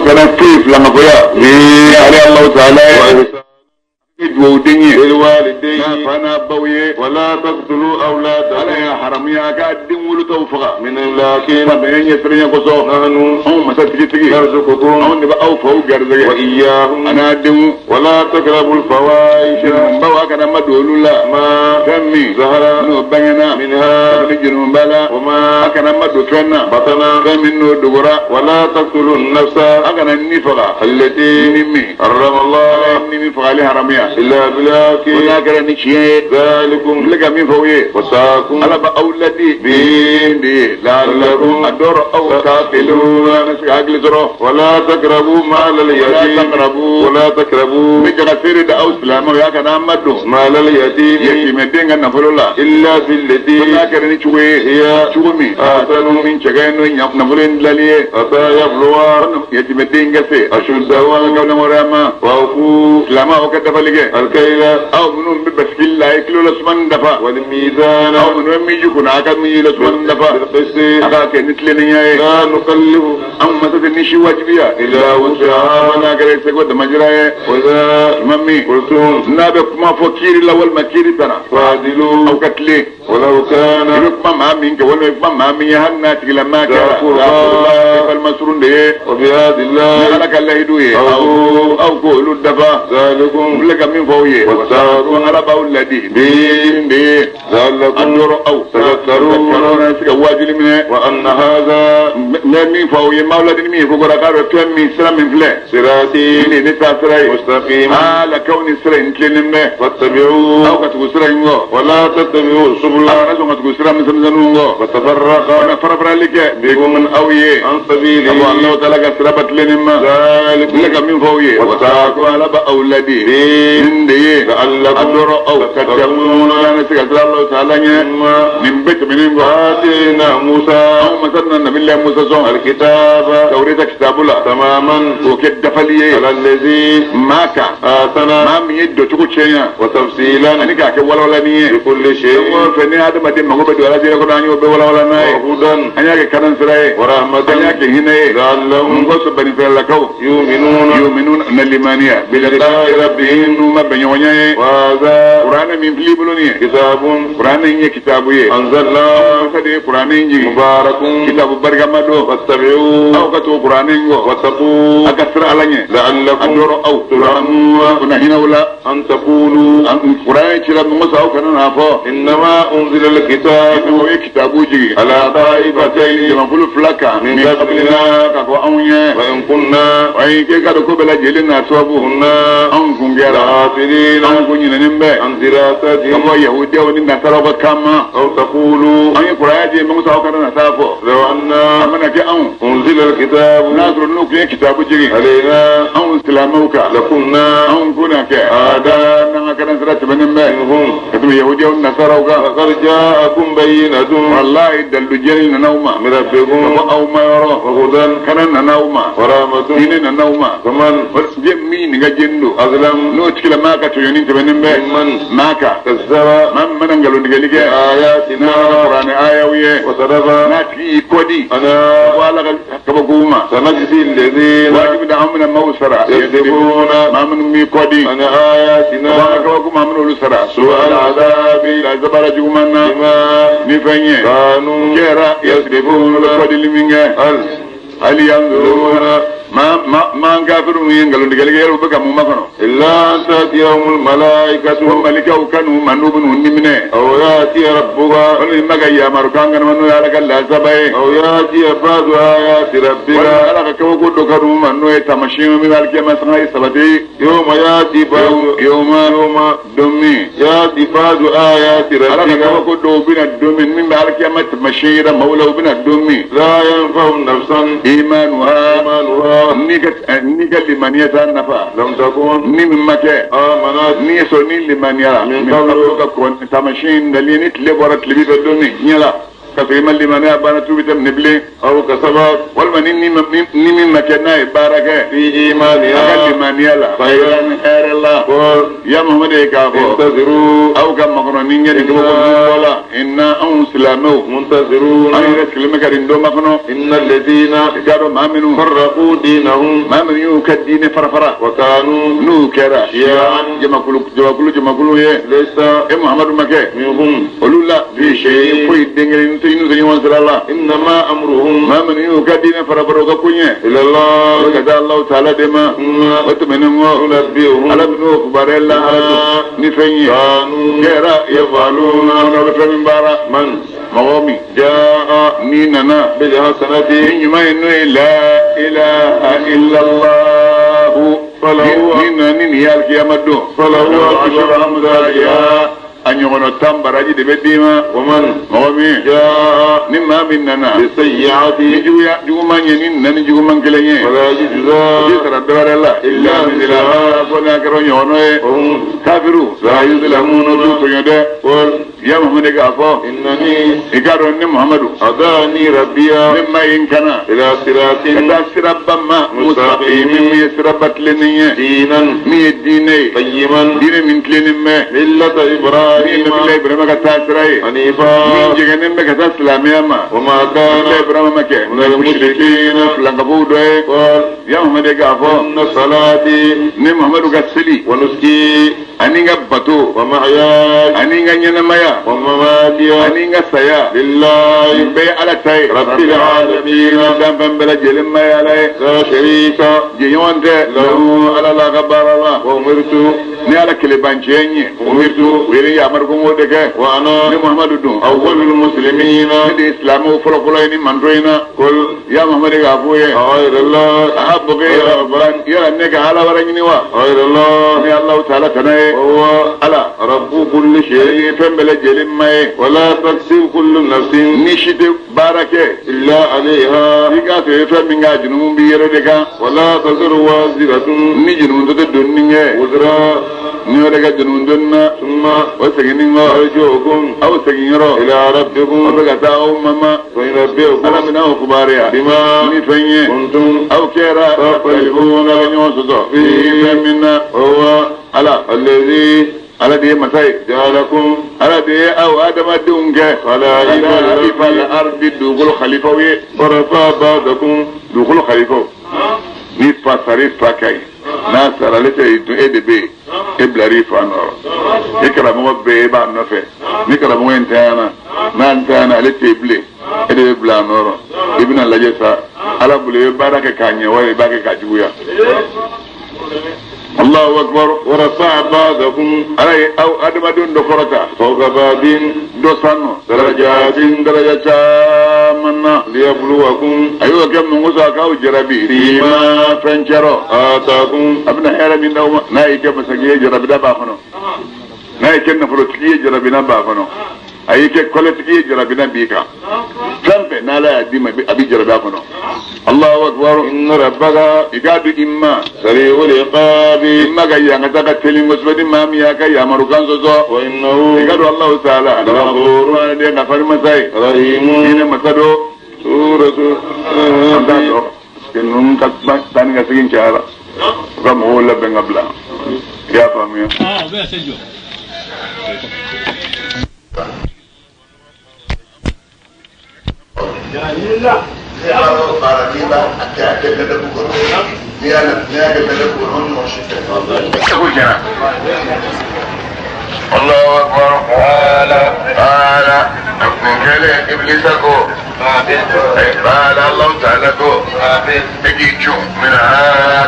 Kana foyi filankafoya به ale Alahu taala ye وإحسان duwawuden ye n'a للوالدين fa n'a baw ye. ولا تقتلوا Ala أولادكم y'a haramuya a k'a den wolotaw faga. من إملاق. Fantanya ɲɛsiranya kosɔn. نحن Anw masa tigitigi, نرزقكم anw de bɛ aw faw garisɛgɛ وإياهم. a n'a denw. ولا تقربوا الفواحش Baw, a kana ma don olu la. ما Fɛn min ظهر n'o bangena منها kabini jurumu la, a وما kana ma don fɛn na, بطن. fɛn min n'o dogora. ولا تقتلوا النفس A kana ni faga التي ni min حرم Ala الله ye ni min fagali haramuya, إلا بالحق. ko n'a kɛra ni tiɲɛ ye. ذلكم N filɛ ka min fɔ aw ye, وصاكم Ala bɛ aw ladi به de ye, لعلكم a dɔrɔ aw تعقلون na se ka hakili sɔrɔ. ولا تقربوا مال ولا اليتيم تقربوا ولا تقربوا n bɛ jaka seere da aw silamɛw y'a kana an ma don مال اليتيم yatimɛden ka nafolo la, إلا ko بالتي n'a kɛra ni cogo ye, هي cogo min أحسن min cɛ ka ɲi n'o nafolo in dilali ye, حتى يبلغ yatimɛden ka se أشده. kalamɔrɔya ma. وأوفوا Silamɛ, aw ka dafali kɛ. الكيل Aw minnu bɛ basikili la, a ye kilo la sumani dafa. والميزان Aw minnu bɛ miji kunna, a ka miji la sumani dafa. بالقسط. A k'a kɛ ni tilennenya ye. لا نكلف Anw masa tɛ ni si wajibiya إلا وسعها. n'a kɛra seko damajira ye. وإذا Tuma min قلتم n'a bɛ kuma fɔ kiiri la walima kiiri tana, فاعدلوا aw ka tilen. ولو I كان bɛ kuma maa min kɛ walima i bɛ kuma maa min ye, hali n'a tigila maa kɛra ذا قربى. balima surun de ye. وبعهد Ni الله Ala ka layidu ye, أوفوا. aw k'olu dafa. N ذلكم filɛ ka min fɔ aw ye, وصاكم Ala b'aw ladi به de ye, a لعلكم dɔrɔ aw تذكرون. na se ka waajuli minɛ. وأن هذا N bɛ min fɔ aw ye, m'aw ladi ni min ye, ko kɔrɔ k'a dɔn fɛn min sira min filɛ صراطي nin de ye ne taa sira ye. مستقيما Ala kaw ni sira in tilennen bɛ, فاتبعوه. Aw ka tugu sira in kɔ. ولا تتبعوا السبل Aw kana sɔn ka tugu sira misɛnmisɛnninw kɔ. فتفرق Kana farafarali kɛ بكم aw ye عن ka bɔ سبيله. Alahu taala ka siraba tilennen ma. N ذلكم filɛ ka min fɔ aw ye, وصاكم ko Ala bɛ aw ladi به nin de ye, a لعلكم dɔrɔ aw تتقون na se ka sira Alahu taala ɲɛ. Nin bɛɛ tɛmɛnen kɔ, آتينا موسى anw masa na nabilayi Musa sɔn الكتاب Tawureta kitabu la تماما k'o kɛ dafali ye على الذي maa kan, أحسن maa min ye dɔcogo cɛɲa وتفصيلا ani k'a kɛ walawalani ye. لكل شيء Fɛn o fɛn ni adamaden mago bɛ don ala jɛrɛ kɔnɔ, an y'o bɛɛ walawala n'a ye. وهدى An y'a kɛ kanan sira ye, ورحمة an y'a kɛ hinɛ ye. لعلهم N kɔsɔn banisiralakaw يؤمنون يؤمنون na limaniya بلقاء ربهم. n'u ma bɛn ɲɔgɔnya ye. وهذا Kuranɛ min filɛ i bolo nin ye, كتاب kuranɛ in ye kitabu ye, أنزلناه masa de ye kuranɛ in jigin, مبارك kitabu barikama don. فاتبعوه Aw ka tugu kuranɛ in kɔ, واتقوا a ka siran Ala ɲɛ, a لعلكم dɔrɔ aw ترحمون. kuna hinɛw la. أن تقولوا Kuranɛ cira mɔgɔ sa, aw kana n'a fɔ إنما أنزل الكتاب o ye kitabu jigin على طائفتين jamakulu fila kan من min قبلنا. ka fɔ anw ɲɛ. وإن كنا Ayi, k'e ka dɔn ko bɛɛ lajɛlen n'a sababu, كنا anw kun kɛra غافلين anw kun ɲinɛnen bɛ عن ka دراستهم. bɔ yahudiyaw ni nasaraw ka kan ma. أو تقولوا An ye kuranɛ di mɔgɔ sa, aw kana na taa fɔ لو a أن mana kɛ anw أنزل الكتاب n'a sɔrɔ n'u kun ye kitabu jigin علينا anw silamɛw kan, لكنا anw kun na kɛ أهدى n'an ka kalan sira tɛmɛnen bɛ منهم. ka tɛmɛ yahudiyaw ni nasaraw kan. فقد جاءكم بينة Walayi, dalilu jɛlen nana aw ma من ka ربكم bɔ aw ma yɔrɔ. وهدى Kana nana aw ma, ورحمة. hinɛ nana aw ma. فمن Je min nin ka jeni don أظلم n'o tigilama ka tɔɲɔni tɛmɛnen bɛ ممن maa kan, كذب maa min mana nkalontigɛli kɛ بآياتنا n'a ka kuranɛ ayaw ye, وصرف n'a tigi y'i kɔdi أنا ko Ala ka kabakow ma. سنجزي الذين Wajibi da an bɛna maaw sara يكذبون maa minnu b'i kɔdi عن ka bɔ an آياتنا ka kabako maa minnu olu sara سوء العذاب la zabara juguman na بما ni fɛn ye كانوا kɛra يصدفون bɛ kɔdili min kɛ. هل هل ينظرون ينظرون ma ma ma kafiru ye nkalontigɛli kɛ yɛrɛ, u bɛ ka mun makɔnɔ? إلا أن تأتيهم Ko الملائكة malikaw ka n'u ma n'u bɛ n'u niminɛ, أو يأتي ربك walima ma ka yamaru kan kanama n'o ye Ala ka lasaba ye, أو يأتي بعض آيات walima ربك. Ala ka kabako dɔ ka n'u ma n'o ye taamasiyɛn min bɛ alikiyama sanga ye sabati. يوم يأتي بعض يوم يوم don min يأتي بعض آيات Ala ka ربك kabako dɔw bɛna don min, min bɛ alikiyama taamasiyɛn yira maaw la, u bɛna don min لا ينفع نفسا إيمانها إيمانها ni ka limaniya t'a nafa لم تكن ni min ma kɛ آمنت ni ye sɔn ni limaniyara من min قبل ka kɔn taamasiyɛn dalen ni tile bɔra tilebi fɛ don min diɲɛ la. Ka sɔrɔ i ma limaniya baara tubi tɛ minɛ bilen. Aw kasabat. Walima ni min ma kɛ n'a ye baara kɛ. Fi imaniha. A ka limaniya la. Khayran hɛrɛ la. Qul. Ya Muhammad ye k'a fɔ. Intaziru. Aw ka makɔnɔni kɛ nin kabako ninnu bɔ la. Inna anw silamɛw. Muntazirun. An yɛrɛ sigilen bɛ ka nin don makɔnɔ. Inna alladhina. I k'a dɔn maa minnu. Farraqu dinahum. Maa minnu y'u ka diinɛ fara fara. Wa kanu. N'u kɛra. Shi'an. Jamakulu ye. Laysa. E Muhammadu ma kɛ. Minhum. Olu la. Fi shay'in foyi den kelen tɛ n'u tɛ ɲɔgɔn sira la. Innama amruhum. Maa minnu y'u ka diinɛ fara fara u ka koɲɛ. Ila Allah. O ka taa Alahu taala de ma. O tɛmɛnen kɔ. Yunabbi'uhum. Ala bɛn'o kibaruya lahara don ni fɛn ye. Kanu. Kɛra yafaluna n'aw bɛ fɛn min baara. Man. Mɔgɔ min. Jaa. N'i nana. Bil hasanati. Ni ɲuman ye n'o ye la ilaha illallah. Falahu. Ni nana ni nin ye alikiyama don. Falahu ashru amthaliha. A ɲɔgɔnna tan baraji de bɛ d'i ma. Waman. Mɔgɔ min. Jaa. Ni maa min nana. Bisayyi'ati. Ni juguya juguman ye ni nana ni juguman kelen ye. Wala yujza. I tɛ sara dɔwɛrɛ la. Illa mislaha fo n'a kɛra ɲɔgɔnna ye. Hum. Kafiru. La yuzlamuna du tɔɲɔ dɛ. Qul. Ya Muhammadu k'a fɔ. Innani. I k'a dɔn ne Muhammadu. Hadani rabbiya. Ne ma ye n kana. Ila siratin. Ka taa siraba ma. Mustaqim. Min ye siraba tilennen ye. Diinan. Min ye diinɛ ye. Qayyiman. Diinɛ min tilennen bɛ. Millata Min ye Ibrahima. Nabila Ibrahima ka taa sira ye. Hanifa. Min jɛngɛnnen bɛ ka taa silamɛya ma. Wa ma Nabila kana. Ibrahima ma kɛ. Minal mushrikina. Filankafow dɔ ye. Qul. Ya Muhammadu k'a fɔ. Inna salati. Ne Muhammadu ka seli. Wa nusuki. Ani n ka bato. Wa mahyaya. Ani n ka ɲɛnamaya. Wa mamatiya. Ani n ka saya. Lillahi. Nin bɛɛ ye Ala ta ye. Rabbil alamin. Danfɛn bɛɛ lajɛlen ma ye Ala ye. La sharika. Jɛɲɔgɔn tɛ. Lahu. Ala la ka baara la. Wa umirtu. Ni Ala kelebancɛ ye. Umirtu. U ye ne yamaru ko n k'o de kɛ. Wa ana. Ne Muhammadu dun. Awwalul muslimina. Ne de ye silamɛw fɔlɔfɔlɔ ye ni mantɔ in na. Qul. Ya Muhammadu k'a f'u ye. Ghayra Allah. Ahabbu yala ne ka Ala wɛrɛ ɲini wa? Ghayra Allah. Ni Alahu taala tana ye. Wa huwa. Ala. Rabbu kulli Ale shay. ye fɛn bɛɛ lajɛlen ma ye. Wa la taksib kullu nafsin. Ni si tɛ baara kɛ. Illa alayha. I k'a sɔrɔ i ye fɛn min kɛ a jurumu b'i yɛrɛ de kan. Wa la taziru waziratun. Ni jurumu tɛ donni kɛ. Wizra. Ni o de ka jurumu donni na. Thumma. O seginni kɔ. Marji'ukum. Aw segin yɔrɔ. Ila rabbikum. Aw bɛ ka taa aw mama. Fa yunabbi'ukum. Ala bɛna aw kibaruya. Bima. Ni fɛn ye. Kuntum. Aw kɛra. Takhtalifun. Aw bɛ ɲɔgɔn sɔsɔ. Fɛn min na. Wa huwa. Ala. Alladhi. Ala de ye masa ye. Ja'alakum. Ala de ye aw adamadenw kɛ. Khala'ifa al-ardi dugukolo khalifaw ye. Wa rafa'a ba'dakum. Dugukolo khalifaw. Ni fa sara i fa ka ɲi. N'a sara ale tɛ e de bɛ yen. E bilar'i fa nɔ. I karamɔgɔ bɛ yen e b'a nɔfɛ. Ni karamɔgɔ in tanyana n'a ntanyana ale tɛ yen bilen. E de bɛ bila a nɔ. I bɛna lajɛ sa. Ala bolo i bɛ baara kɛ k'a ɲɛ walima i b'a kɛ k'a juguya. Allahu akbar. Wa rafa'a ba'dakum. Ala ye aw adamadenw dɔ kɔrɔta. Fawqa ba'din. Dɔ sanu. Darajatin. Daraja caman na. Liyabluwakum. A y'o kɛ mun kosɔn a k'aw jarabi. Fima. Fɛn cɛrɔ. Atakum. A bɛna hɛrɛ min d'aw ma. N'a y'i kɛ masakɛ ye jarabida b'a kɔnɔ. N'a y'i kɛ nafolotigi ye jarabina b'a kɔnɔ. A y'i kɛ kɔlɛtigi ye jarabina b'i kan. Fɛn fɛn n'Ala y'a d'i ma a b'i jarabi a kɔnɔ. Allahu akbar. Inna rabbaka. I k'a dɔn i ma. Sari'ul iqabi. I ma ka yanga ka teli kosɛbɛ ni maa min y'a ka yamarukan sɔsɔ. Wa innahu. I k'a dɔn Alahu taala. Ghafurun. Ala de ye gafari masa ye. Rahimun. Hinɛ masa don. Suratu. An t'a dɔn. Parce que ninnu ka taa ni ka segin cayara. U ka mɔgɔw labɛn ka bila. I y'a faamuya. Ah, bɛ se jɔ. Allahu akbar. Ala ala nin kɛlen Ibilisa ko. Ala Allahu taala ko. E k'i cun mina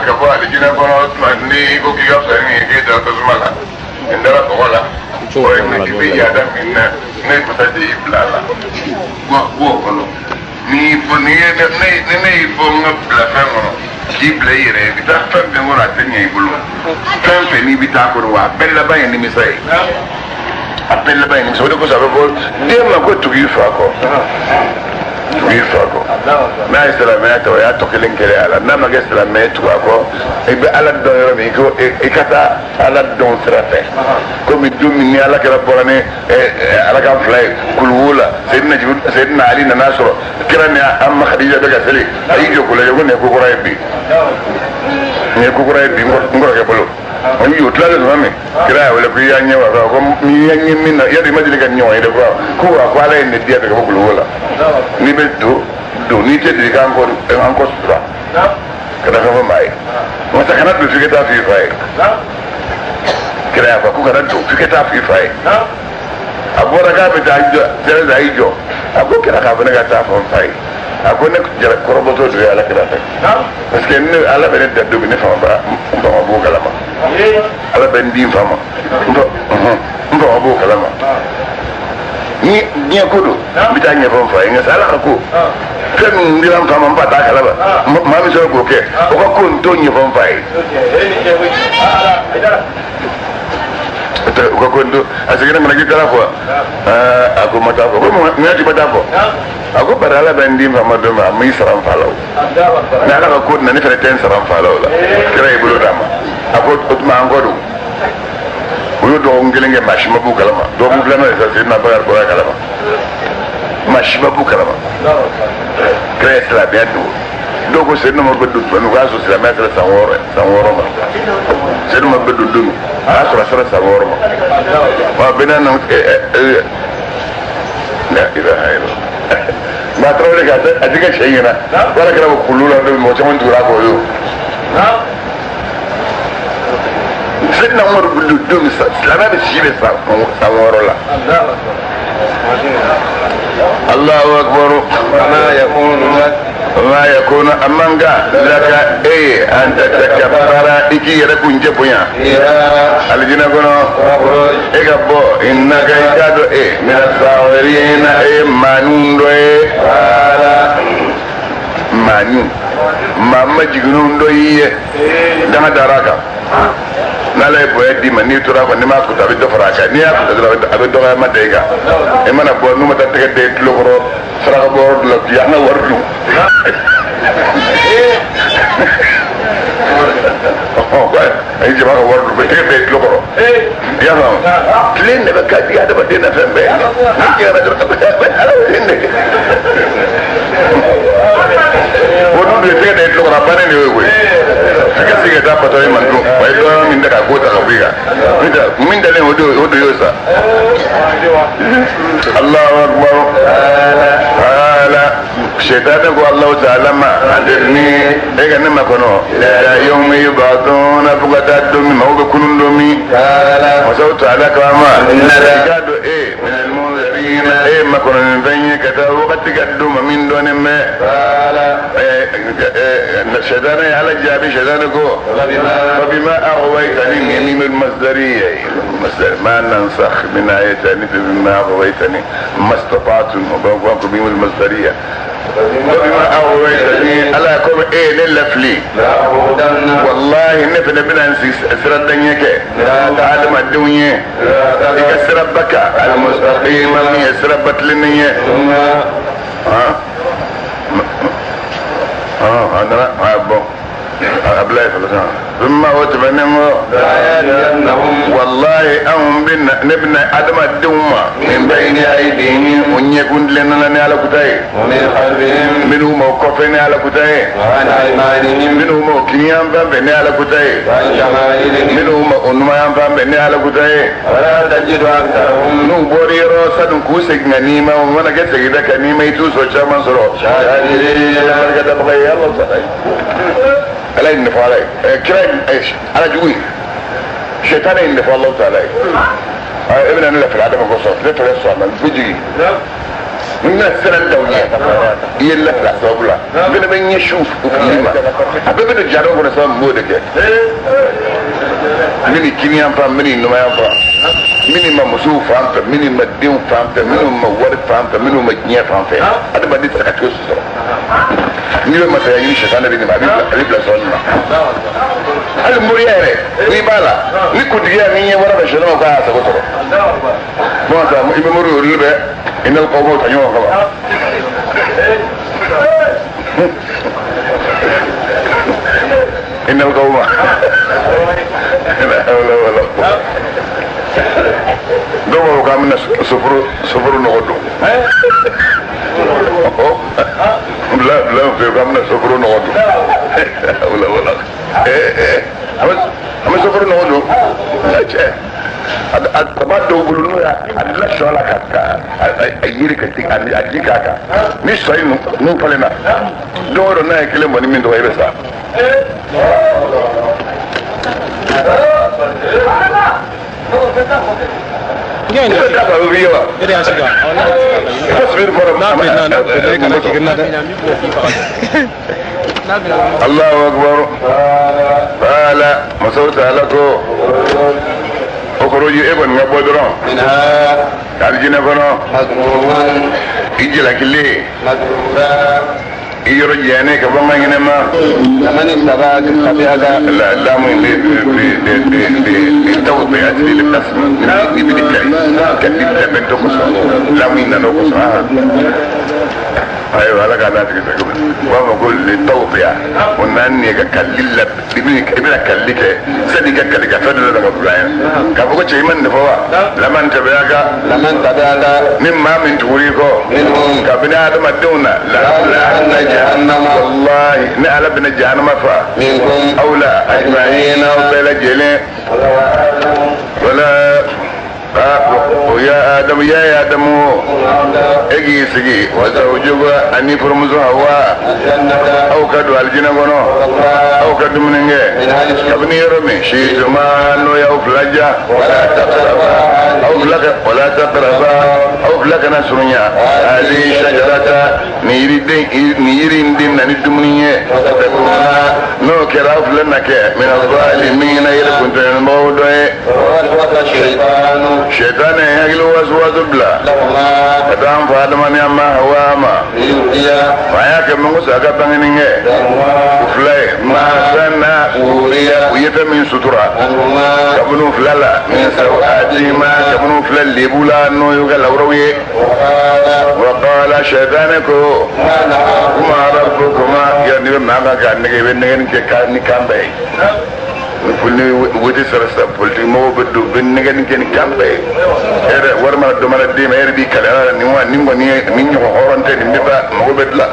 ka bɔ alijinɛ kɔnɔ tuma ni ko k'i ka fisa ni ye k'e dara tasuma la. Nin dara bɔgɔ la. I bɛ yaada min na ne masa de y'i bila a la. Bɔ o kɔnɔ. Ni ne y'i fɔ n ka bila fɛn kɔnɔ k'i bila i yɛrɛ ye i bɛ taa fɛn fɛn kɔnɔ a tɛ ɲɛ i bolo. Fɛn fɛn n'i bɛ taa kɔnɔ wa a bɛɛ laban ye nimisa ye. A bɛɛ laban ye nimisa o de kosɔn a bɛ fɔ den ma ko tugu i fa kɔ. Tugu i fa kɔ. N'a ye silamɛya ta, o y'a tɔ kelen kɛlɛ a la. N'a ma kɛ silamɛ ye, tugu a kɔ. I bɛ Ala dɔn yɔrɔ min, i ka taa Ala dɔn sira fɛ. Komi don min ni Ala kɛra bɔra ni Ala ka fila ye kuluwo la, Seyidina Ali nana sɔrɔ kira ni an ma Khadija bɛ ka seli, a y'i jɔ k'o lajɛ ko nin ye ko kura ye bi, nin ye ko kura ye bi n kɔrɔkɛ bolo. O ni o tilalen tuma min, kira y'a wele ko i y'a ɲɛ wa? Ko n y'a ɲɛ min na, yali i ma deli ka ɲɔgɔn ye dɛ? Ko wa ko Ala ye ne diya ka bɔ kuluwo la. N'i bɛ don don, n'i tɛ don, i k'an kɔ an kɔ sutura ka na fɛn fɔ maa ye. Masa kana don f'i ka taa f'i fa ye. Kira y'a fɔ ko kana don f'i ka taa f'i fa ye. A bɔra k'a bɛ taa jɔ, sɛbɛn a y'i jɔ, a ko kira k'a fɔ ne ka taa fɔ n fa ye. A ko ne jara kɔrɔbɔtɔ don ye Ala kira fɛ, parce que ne Ala bɛ ne da don min, ne fama ba n fama b'o kalama. Ala bɛ n di n fa ma, n fama b'o kalama. Ni diɲɛ ko don, n bɛ taa ɲɛfɔ n fa ye. Nka Ala ka ko fɛn min dira n fa ma, n fa t'a kalama. Maa min sɔrɔ k'o kɛ, o ka ko n t'o ɲɛfɔ n fa ye. O ka ko n to a seginna ka na k'i taara fɔ. A ko ma taa fɔ. Ko mun y'a ti ma taa fɔ? A ko bari Ala bɛ n di n fa ma don min, a m'i sara n fa la o. Ni Ala ka ko na, ne fana tɛ n sara n fa la o la. Kira y'i bolo d'a ma. A ko o tuma an kɔ don. O y'o dɔgɔkun kelen kɛ, maa si ma b'u kalama. Dɔgɔkun filanan de sa, Seyidina Bakari bɔra kalama. Maa si ma b'u kalama. Kira ye silamɛya don. Dɔw ko Seyidina Umaru bɛ don tuma min, o y'a sɔrɔ silamɛya sera san 6 ma. Seyidina Umaru bɛ don don min, a y'a sɔrɔ a sera san 6 ma. Wa bɛɛ n'a na la ilaha illallah. Maa tarawele ka a ti kɛ cɛ ɲɛna. Wala kɛra bɔ kulu la don min, mɔgɔ caman tugura a kɔ o. Seyidina Umaru bɛ don don min, silamɛya bɛ si bɛ san 6 la. Allahu akbar. Ma yakunu amanga laka e an tatakabbara i k'i yɛrɛ kun cɛ bonya alijinɛ kɔnɔ, e ka bɔ innaka i k'a dɔn e mina sawirina e maaninw dɔ ye. Maaninw, maa majiginnenw dɔ y'i ye, danga dara a kan. N'Ala ye bonya d'i ma, n'i tora a kɔ, n'i m'a kuta, a bɛ dɔ fara a kan. N'i y'a kuta dɔrɔn, a bɛ dɔgɔyama da i kan. I mana bɔ, n'u ma taa tɛgɛ da i tulo kɔrɔ saraka bɔ yɔrɔ dɔ la k'i an ka wari dun. A ye jama ka wari dun, tɛgɛ da i tulo kɔrɔ. I y'a faamu? Tile de bɛ ka di adamaden na fɛn bɛɛ. N'i jiginna dɔrɔn, a bɛ adamaden de. O dun de tɛgɛ da i tulo kɔrɔ, a bannen de y'o ye koyi. A ka se ka taa patɔrɔn ma dun, wa i dɔgɔnin min da ka ko ta ka bɔ i kan. Min dalen o de y'o sa. Allahu akbar. Ala shetani ko Allahu ta'ala ma adirni e ka ne makɔnɔ ila yawmi yub'athuna, fo ka taa don min maaw bɛ kunun don min. Masaw ta'ala ko a ma i k'a dɔn e minal munzarina e makɔnɔni fɛn ye ka taa wagati ka d'o ma min dɔnnen bɛ. Shetani ye Ala jaabi. Shetani ko fabima aghwaytani min masdariya masdar ma nansakh min ayatani fabima aghwaytani ما استطعتم وبوابكم بهم المصدرية وبما أغويتني ألا كم إيه للفلي والله نفن بنا سر الدنيا عالم الدنيا يكسر بك المستقيم من يسربت لنية أنا أبو ثم وتبنمو والله أهم نبنى أدم الدوما من بين أيديهم ونيكون لنا على كتاي ومن خلفهم منهم وقفين على كتاي وعن أيمانهم منهم وكنيان فان على كتاي وعن شمائلهم منهم ونمان فان على كتاي ولا تجد أكثرهم نوبوري روسا نكوسك نيما ومنا كتك إذا كنيما يتوسو شامان سرو شاكرين. الله صحيح ألا ينفع علي كلا إيش أنا جوي شيطان ينفع الله تعالى ابن أنا في العدم القصص لا تلص من بيجي من السنة الدولية هي اللي في الأسباب لا من من يشوف وفيما أبي من الجارون كنا سام مودك من الكيمياء فهم من النمايا فهم من ما مسوف فهم من ما الدين فهم من ما ورد فهم من ما الجنيا فهم هذا بدي سكتوس ni bɛ masaya ɲini sɛtan de bɛ nin ma a bɛ bila sɔɔni ma hali moriya yɛrɛ n'i b'a la ni kuntigiya ni ɲɛ bɔra ka sɛtan ma k'a sago sɔrɔ bon sa i bɛ mori olu bɛ i n'a kɔ b'o ta ɲɔgɔn kan. Innal qawma la hawla wala quwwata. Dɔw b'a fɔ k'an bɛna soforo nɔgɔ don. Bila bila fɛ k'an bɛna soforo nɔgɔ don. Wala wala. An bɛ soforo nɔgɔ don. Cɛ a b'a dɔw bolo n'o y'a dilan sɔ la ka a yiri ka a ji k'a kan. Ni sɔ in n'o falenna don o don n'a ye kelen bɔ ni min tɔgɔ i bɛ sa. Allahu akbar. Qala masaw ta'ala ko ukhruji e kɔni ka bɔ dɔrɔn alijinɛ kɔnɔ i jalakile i yɔrɔ jɛnen ka bɔ n ka hinɛ ma. Lamu li tawdi'ati lil qasm ni bi kai ka di tɛmɛ to kosɔn lamu in nana o kosɔn. Ayiwa ala k'a n'a tigi sago. U b'a fɔ ko li tawdi'a o n'a ni ka kalli la i bɛna kalli kɛ sani i ka kalli ka fɛn dɔ la ka bila yan k'a fɔ ko cɛ i ma nin fɔ wa laman tabi'aka ni maa min tugur'i kɔ kabini adamadenw na la jahannama wallahi ni ala bɛna jahannama fa aw la ajma'ina aw bɛɛ lajɛlen wala ya Adamu ya Adamu e k'i sigi wa zawjuka ani furumuso Hawa aw ka don alijinɛ kɔnɔ aw ka dumuni kɛ kabini yɔrɔ min si tuma n'o y'aw fila ja aw fila ka wala taqraba aw fila kana surunya ali shajarata ni yiriden ni yiri in den na ni dumuni ye n'o kɛra aw fila na kɛ mina zalimina yɛrɛ kuntɛnbagaw dɔ ye. Shaitan ye hakili wasuwasu bila ka taa an fa Adama ni an ma Hawa ma a y'a kɛ mun kosɔn a ka bangeni kɛ u fila ye maa na u ye fɛn min sutura kabini fila la min sawatihima kabini fila lebu la n'o y'u ka lawuraw ye. Wa qala shaitan ko kuma rabbukuma ya ni bɛ maa kan k'a nɛgɛ i bɛ nɛgɛni kɛ ni kan bɛɛ ye. Ni wote sara sisan politiki mɔgɔw bɛ don bɛ nɛgɛni kɛ ni kan bɛɛ ye. E yɛrɛ wari mana dɔ mana d'e ma e yɛrɛ b'i kali ala la nin wa nin kɔni ye nin ɲɔgɔn hɔrɔn tɛ nin bɛ ba mago bɛ dilan.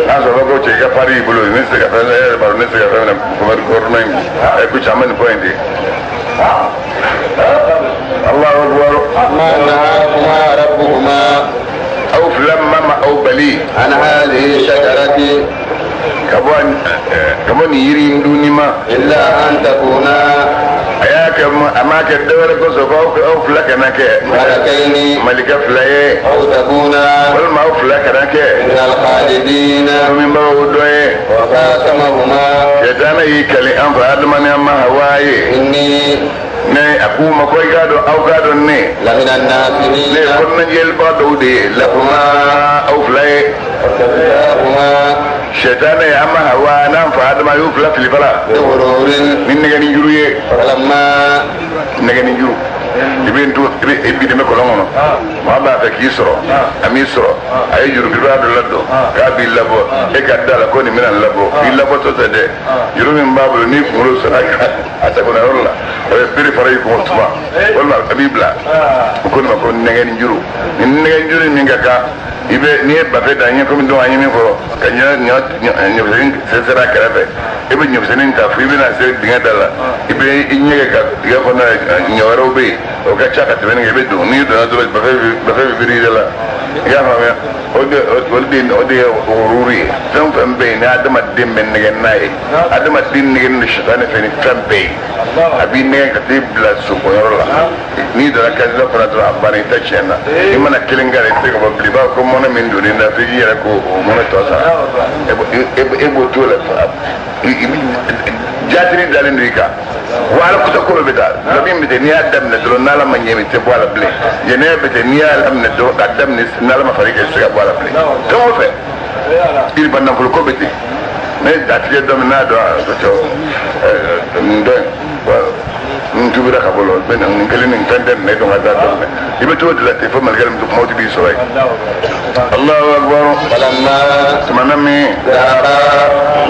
N'a sɔrɔ ko cɛ i ka pari y'i bolo ne tɛ se ka fɛn e yɛrɛ b'a dɔn ne tɛ se ka fɛn minɛ gouvernement in ɛ ko caman nin fɔ in de. Allahu akbar. Ma nahakuma rabbukuma aw fila ma ma aw bali an hadhihi shajarati ka bɔ nin yiri in dunni ma. Illa an takuna a y'a kɛ a m'a kɛ dɔwɛrɛ kosɔn f'aw aw fila kana kɛ malakaini malika fila ye aw takuna walima aw fila kana kɛ min alkhalidina minbagaw dɔ ye. Wa qasamahuma Shaitana y'i kali an fa Adama ni an ma Hawa ye. Inni ne a k'u ma ko i k'a dɔn aw k'a dɔn ne lamina ne ye nasihina kɔnɔnajɛlibaga dɔw de ye lakuma aw fila ye. Wa Shaitana ye an ma Hawa n'an fa Adama y'u fila fili fala bighururin ni nɛgɛni juru ye. Falamma nɛgɛni juru i bɛ to i bɛ i bi dɛmɛ kɔlɔn kɔnɔ maa b'a fɛ k'i sɔrɔ a m'i sɔrɔ a ye juru kibaruya dɔ ladon k'a b'i labɔ e ka da la ko nin bɛna labɔ i labɔtɔ tɛ dɛ juru min b'a bolo n'i kunkolo sɔrɔ a sagona yɔrɔ la a bɛ bere fara i kun tuma walima a b'i bila o ko nin ma ko nɛgɛni juru ni nɛgɛni juru min ka kan i bɛ n'i ye bafe da ɲɛ komi dɔw an ye min fɔ ka ɲɔ ɲɔ ɲɔmisɛnnin sɛnsɛn a kɛrɛfɛ i bɛ ɲɔmisɛnnin ta fo i bɛna se dingɛ da la i bɛ i ɲɛ kɛ ka dingɛ kɔnɔna ɲɔ wɛrɛw bɛ yen o ka ca ka tɛmɛ nin kan i bɛ don n'i donna dɔrɔn bafe bɛ biri i da la i y'a faamuya o de ye wururu ye. Fɛn o fɛn bɛ yen ni adamaden bɛ nɛgɛ n'a ye adamaden nɛgɛ ni sitanɛ fɛ ni fɛn bɛɛ ye a b'i nɛgɛ ka t'i bila sokɔyɔrɔ la n'i donna kasida fana dɔrɔn a banna i ta tiɲɛ na i mana kelen k'a la i tɛ se ka bɔ bilen i b'a fɔ ko mɔnɛ min donn'i la f'i k'i yɛrɛ k'o mɔnɛ tɔ sara e b'o t'o la i bɛ jatiri dalen don i kan wa ala kuta kolo bɛ taa dɔnni bɛ ten n'i y'a daminɛ dɔrɔn n'ala ma ɲɛ i tɛ bɔ a la bilen jɛnɛya bɛ ten n'i y'a daminɛ dɔrɔn k'a daminɛ n'ala ma far'i kan i tɛ se ka bɔ a la bilen fɛn o fɛn iriba nafolo ko bɛ ten ne datigɛ dɔ min n'a dɔn a ko cɛ nin dɔ in n tubira ka bɔ la n bɛ na nin kelen nin fɛn tɛ nin ne dɔn ka taa dɔn i bɛ t'o de la ten fo malikɛ min to mɔti b'i sɔrɔ yen. Allahu akbar. Falamma tumana min dhaqa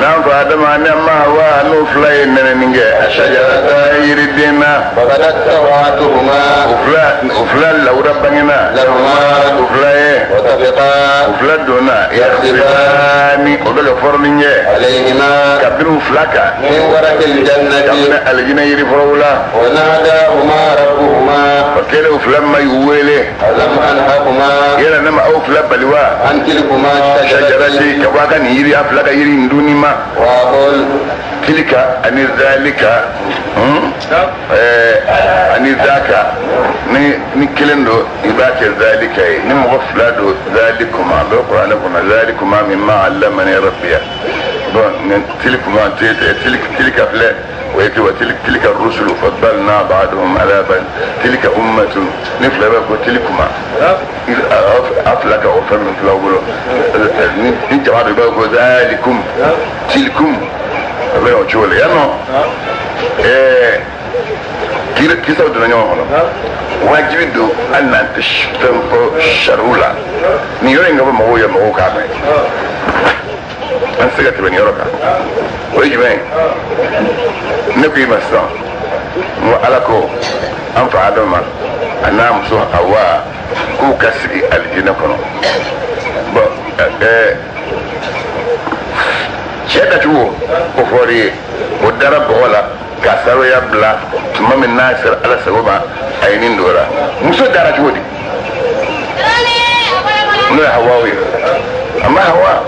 n'an fa Adama ne ma wa n'o fila ye nɛnɛni kɛ ashajarata yiriden na fabadat sawatuhuma o fila lawura bangena lahuma o fila ye wa tafiqa o fila donna yakhsifani o bɛ ka fɔrɔni kɛ alayhima kabini u fila kan min waraqil jannati kabini alijinɛ yiri fɔlɔw la wa nadahuma rabbuhuma o kɛlen u fila ma y'u wele alam anhakuma yala ne ma aw fila bali wa an tilkuma shajarati ka bɔ a ka nin yiri a fila ka yiri in dunni ma wa aqul tilka ani zalika ani zaka ni kelen don i b'a kɛ zalika ye ni mɔgɔ fila don zalikuma a bɛ kuranɛ kɔnɔ zalikuma mimma allamani rabbiya bon ni tilkuma tilka filɛ o ye wa tilka rusulu faddalna ba'dahum ala ba'd tilka ummatun ni fila bɛ ko tilkuma a fila ka o fɛn min fila bolo ni jama dɔ i b'a ko zalikum tilkum a bɛ o cogo la yan nɔ kisaw donna ɲɔgɔn kɔnɔ wajibi don hali n'an tɛ fɛn fɔ sariw la nin yɔrɔ in ka fɔ mɔgɔw ye mɔgɔw k'a mɛn an tɛ se ka tɛmɛ nin yɔrɔ kan o ye jumɛn ye ne ko i ma sisan n ko ala ko an fa Adama a n'a muso Hawa k'u ka sigi alijinɛ kɔnɔ bɔn cɛ dacogo o fɔr'i ye o dara bɔgɔ la ka saroya bila tuma min n'a sera ala sago ma a ye nin don la muso dara cogo di n'o ye Hawa ye amma Hawa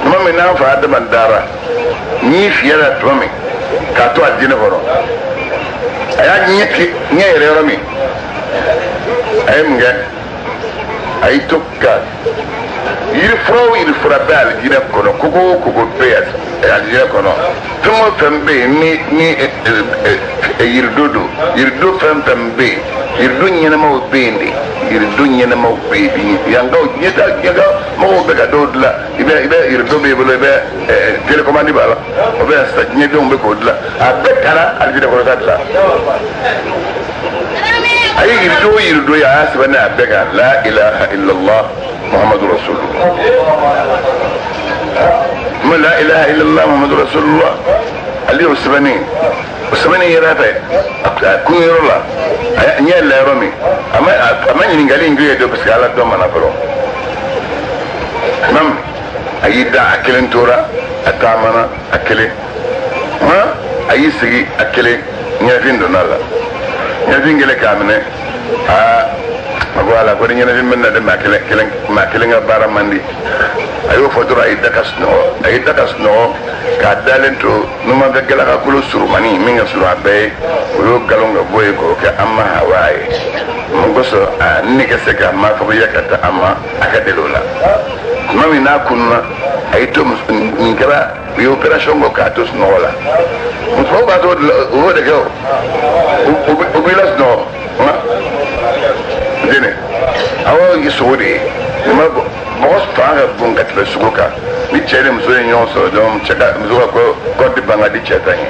tuma min n'an fa Adama dara n'i fiyɛra tuma min k'a to alijinɛ kɔnɔ a y'a ɲɛ yɛrɛ yɔrɔ min a ye mun kɛ a y'i to ka yirifura o yirifura bɛ alijinɛ kɔnɔ koko o koko bɛ alijinɛ kɔnɔ fɛn o fɛn bɛ yen ni yirido don yirido fɛn fɛn bɛ yen yirido ɲɛnɛmaw bɛ yen de yirido ɲɛnɛmaw bɛ yen yankaw ɲɛta yanka mɔgɔw bɛ ka dɔw dilan i bɛ yirido b'i bolo i bɛ télécommande b'a la o bɛ sisan diɲɛdenw bɛ k'o dilan a bɛɛ taara alijinɛ kɔnɔ ka dilan a ye yirido o yirido ye a y'a sɛbɛn a bɛɛ kan la ilaha illallah muhammadu rasulullah ma la ilaha illallah muhammadu rasulullah ale y'o sɛbɛnni o sɛbɛnni yɛrɛ fɛ a kun yɔrɔ la a ɲɛ la yɔrɔ min a ma ɲininkali in k'u ye dɛ parce que ala dɔn mana fɔlɔ même a y'i da a kelen tora a taamana a kelen a y'i sigi a kelen ɲɛfin donna a la ɲɛfin kɛlen k'a minɛ aa a ko ala ko ni ɲɛnafin bɛ na de maa kelen ka baara man di a y'o fɔ dɔrɔn a y'i da ka sunɔgɔ a y'i da ka sunɔgɔ k'a dalen to numanfɛ galakakolo surumani min ka surun a bɛɛ ye o y'o galon ka bɔ yen k'o kɛ an ma Hawa ye mun kosɔn a ne ka se ka mafakuya ka taa a ma a ka deli o la tuma min n'a kunna a y'i to nin kɛra u ye opération kɛ k'a to sunɔgɔ la musow b'a to o y'o de kɛ o o b'i la sunɔgɔ dene awɔ ye sogo de ye mɔgɔ fanga ka bon ka tɛmɛ sogo kan ni cɛ ni muso ye ɲɔgɔn sɔrɔ dɔrɔn cɛ ka muso ka kɔdi ban ka di cɛ ta ye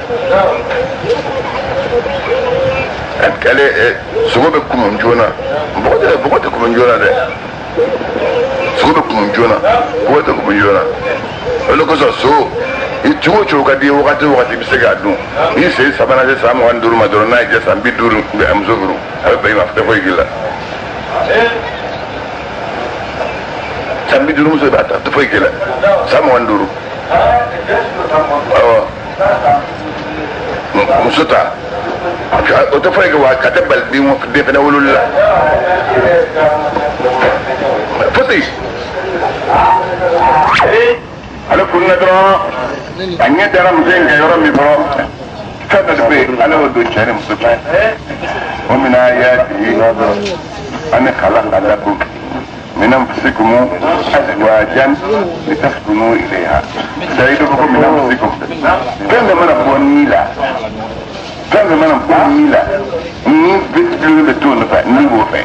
ale sogo bɛ kumun joona mɔgɔ tɛ kumun joona dɛ sogo bɛ kumun joona mɔgɔ tɛ kumun joona o de kosɔn so i cogo o cogo ka di ye wagati o wagati i bɛ se k'a dun n'i sen sabanan se san 25 ma dɔrɔn n'a y'i diya san 50 a muso furu a bɛ bɛn i ma tɛ foyi k'i la san 50 muso b'a ta tɛ foyi k'i la san 25 awɔ muso ta o tɛ foyi kɛ wa ka tɛ bali den fana wololi la fosi ale kunna dɔrɔn a ɲɛ dara muso in kan yɔrɔ min fɔlɔ fɛn dɔ de bɛ yen ala y'o don cɛ ni muso cɛ o min ayatihi an khalaqa lakum min anfusikum azwajan litaskunu ilayha sai dɔ ko min anfusikum fɛn bɛɛ mana bɔ ni la fɛn bɛɛ mana bɔ ni la ni bɛ to nɔfɛ ni b'o fɛ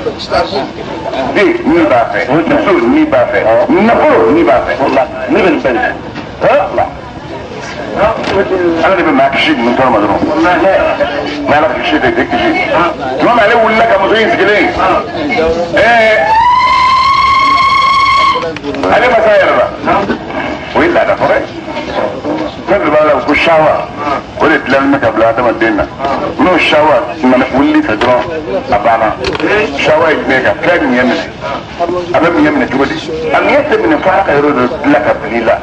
den ni b'a fɛ muso ni b'a fɛ nafolo ni b'a fɛ ne bɛ nin bɛɛ de ala de bɛ maa kisi ninnu tɔɔrɔ ma dɔrɔn n'ala kisi de tɛ kisi tuma min ale wulila ka muso in sigilen Ale ma s'a yɛrɛ la. O ye laada kɔrɔ ye. Fɛn dɔ b'a la ko shawa o de dilanni bɛ ka bila adamaden na. N'o shawa nana wuli fɛ dɔrɔn a banna. Shawa ye jumɛn ye ka fɛn ɲɛ minɛ. A bɛ ɲɛ minɛ cogo di? A ɲɛ tɛ minɛ f'a ka yɔrɔ dɔ dilan ka bila i la.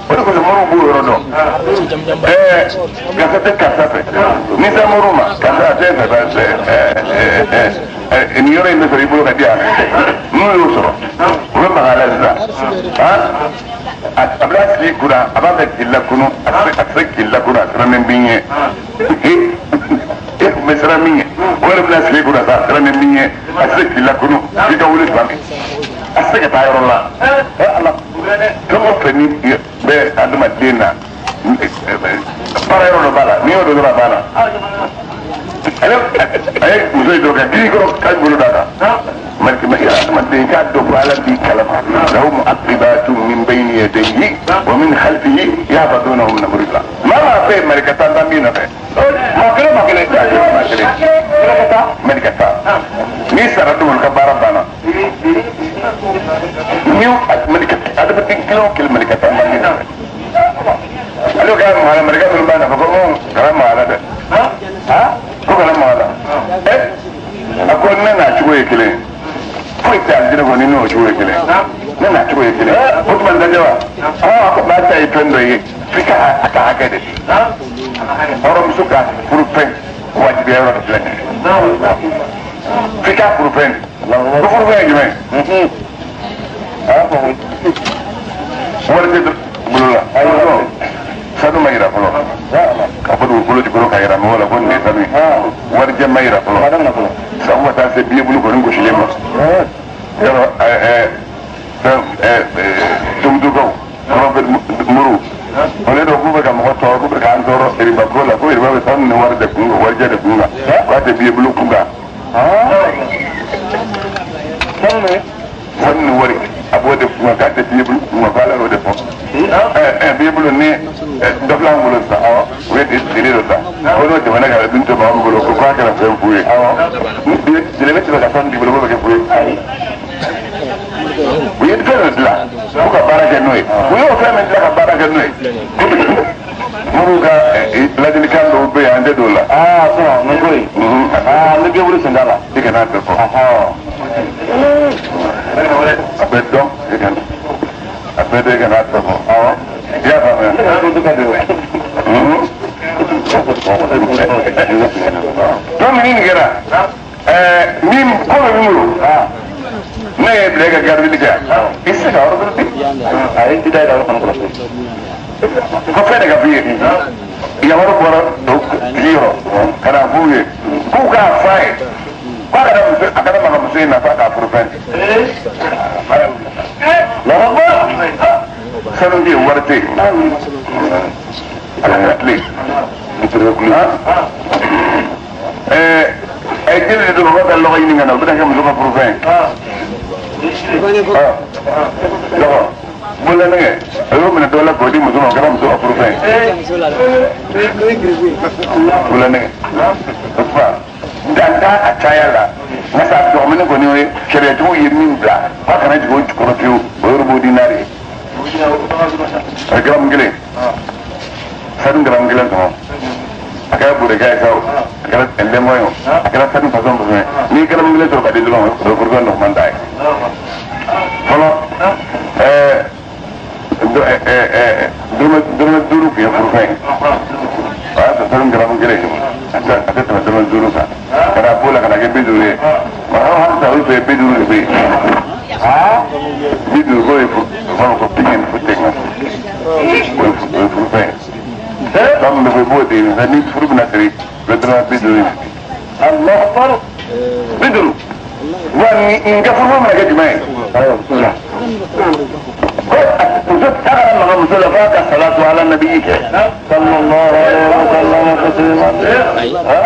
O de kosɔn moriw b'o yɔrɔ dɔn. Karisa tɛ karisa fɛ. N'i sera moriw ma karisa a tɛ fɛ nin yɔrɔ in bɛ sɔrɔ i bolo ka di yan. N'u y'o sɔrɔ u bɛ maga a la sisan. A bɛna sigi kunna a b'a fɛ k'i lakunu a tɛ se k'i lakunu a sirannen b'i ɲɛ. E tun bɛ siran min ɲɛ o yɛrɛ bɛna sigi kunna sa a sirannen b'i ɲɛ a tɛ se k'i lakunu f'i ka wuli tuma min. A tɛ se ka taa yɔrɔ la. Ala fɛn o fɛn ni bɛ adamaden na baara yɔrɔ dɔ b'a la n'i y'o dɔn dɔrɔn a banna. A ye muso ye dɔ kɛ kiri kɔrɔ k'a bolo d'a kan. Adamaden k'a dɔn ko Ala b'i kalama. Lahu mu'aqibatun min bayni yadayhi wa min khalfihi yahfazunahu min amrillah. Maa maa fɛ malika tan tan b'i nɔfɛ. Maa kelen maa kelen maa kelen. Malika tan. N'i sara don ka baara banna. Ni malika adamaden kelen o kelen malika tan b'i nɔfɛ. Ale ka mahala malika minnu b'a nɔfɛ ko kana mahala dɛ. Ko kana mahala. A ko ne n'a cogo ye kelen ye. Foyi tɛ alijinɛ kɔnɔ ni n'o cogo ye kelen ye. Ne n'a cogo ye kelen ye. O tuma n lajɛ wa? A ko maa ta ye fɛn dɔ ye f'i ka a ka hakɛ de di. Hɔrɔnmuso ka furu fɛn wajibiya yɔrɔ de filɛ nin ye. F'i ka furu fɛn de. Ko furu fɛn ye jumɛn ye? Wari tɛ bolo la. Sanu ma yira fɔlɔ. Ka fɔ dugukolo jukɔrɔ ka yira mɔgɔ la ko nin ye sanu ye. Warijɛ ma yira fɔlɔ. Sabu ka taa se biye bulu kɔni gosilen ma. Yɔrɔ fɛn tumutukaw kɔrɔnfɛ muru. Olu dɔw k'u bɛ ka mɔgɔ tɔɔrɔ k'u bɛ k'an tɔɔrɔ yiriba ko la ko yiriba bɛ sanu ni wari de kun kan warijɛ de kun kan k'a tɛ biye bulu kun kan. Sanu ni wari a b'o de kun kan k'a tɛ biye bulu kun kan k'ala y'o de fɔ. Biye bulu ni dɔ filɛ an bolo sisan u ye tile dɔ ta ko n'o tɛmɛna ka bin to maa min bolo ko k'a kɛra fɛn fu ye. Tile bɛ tɛmɛ ka sanu d'i bolo k'o bɛ kɛ fu ye. U ye fɛn dɔ dilan k'u ka baara kɛ n'o ye. U y'o fɛn min dilan ka baara kɛ n'o ye. Moriw ka ladilikan dɔw bɛ yen an tɛ don o la. Aa nin ko in. Aa ni biye bulu sen t'a la. I kana bɛɛ fɔ. A bɛ dɔn i kana. A bɛɛ de kana bɛɛ fɔ. Awɔ. I y'a faamuya. Donc ni nin kɛra min ko bɛ min bolo. Ne ye bila e ka garibili kɛ yan. I tɛ se ka yɔrɔ di. A ye ti da yɔrɔ fana kɔlɔsi. Ko fɛn de ka f'i ye. Yamaru bɔra tigi yɔrɔ ka na f'u ye k'u k'a f'a ye k'a kana muso a kana maga muso in na f'a k'a furu fɛn. Sanu tɛ yen wari tɛ yen. Ala ka tile. A ye jeli de don ka lɔgɔ ɲini ka na o bɛna kɛ muso ka furu fɛn ye. Lɔgɔ bololanɛgɛ a y'o minɛ dɔ la k'o di muso ma o kɛra muso ka furu fɛn ye. Bololanɛgɛ o tuma dan t'a a caya la nka sa dɔgɔmini kɔni ye sariyatigiw ye min bila k'a kana jigin o jukɔrɔ fiyewu o ye rubu dinari ye. A garamu kelen sanu garamu kelen sɔngɔ. A kɛra borokɛ ye sa o a kɛra lɛmɔ ye o a kɛra sanu fasɔn fasɔn ye n'i ye garamu kelen sɔrɔ ka di dɔrɔn o ye furufɛn nɔgɔman ta ye. Fɔlɔ dɔrɔmɛ duuru tun ye furufɛn ye o y'a sɔrɔ sanu garamu kelen a tɛ tɛmɛ dɔrɔmɛ duuru kan ka na b'o la ka na kɛ 50 ye halisa olu fɛ 50 de bɛ yen 50 k'o ye furu ko pigin ni furu o ye furufɛn ye. Fɛn min bɛ fɔ i b'o de ɲini ni furu bɛna siri i bɛ dɔrɔmɛ 50 ɲini. Alahu akbar 50 wa nin ka furu bɛna kɛ jumɛn ye? Ko muso ta kana maga muso la f'a ka salatu ala nabi kɛ. Sallallahu alaihi wa sallam.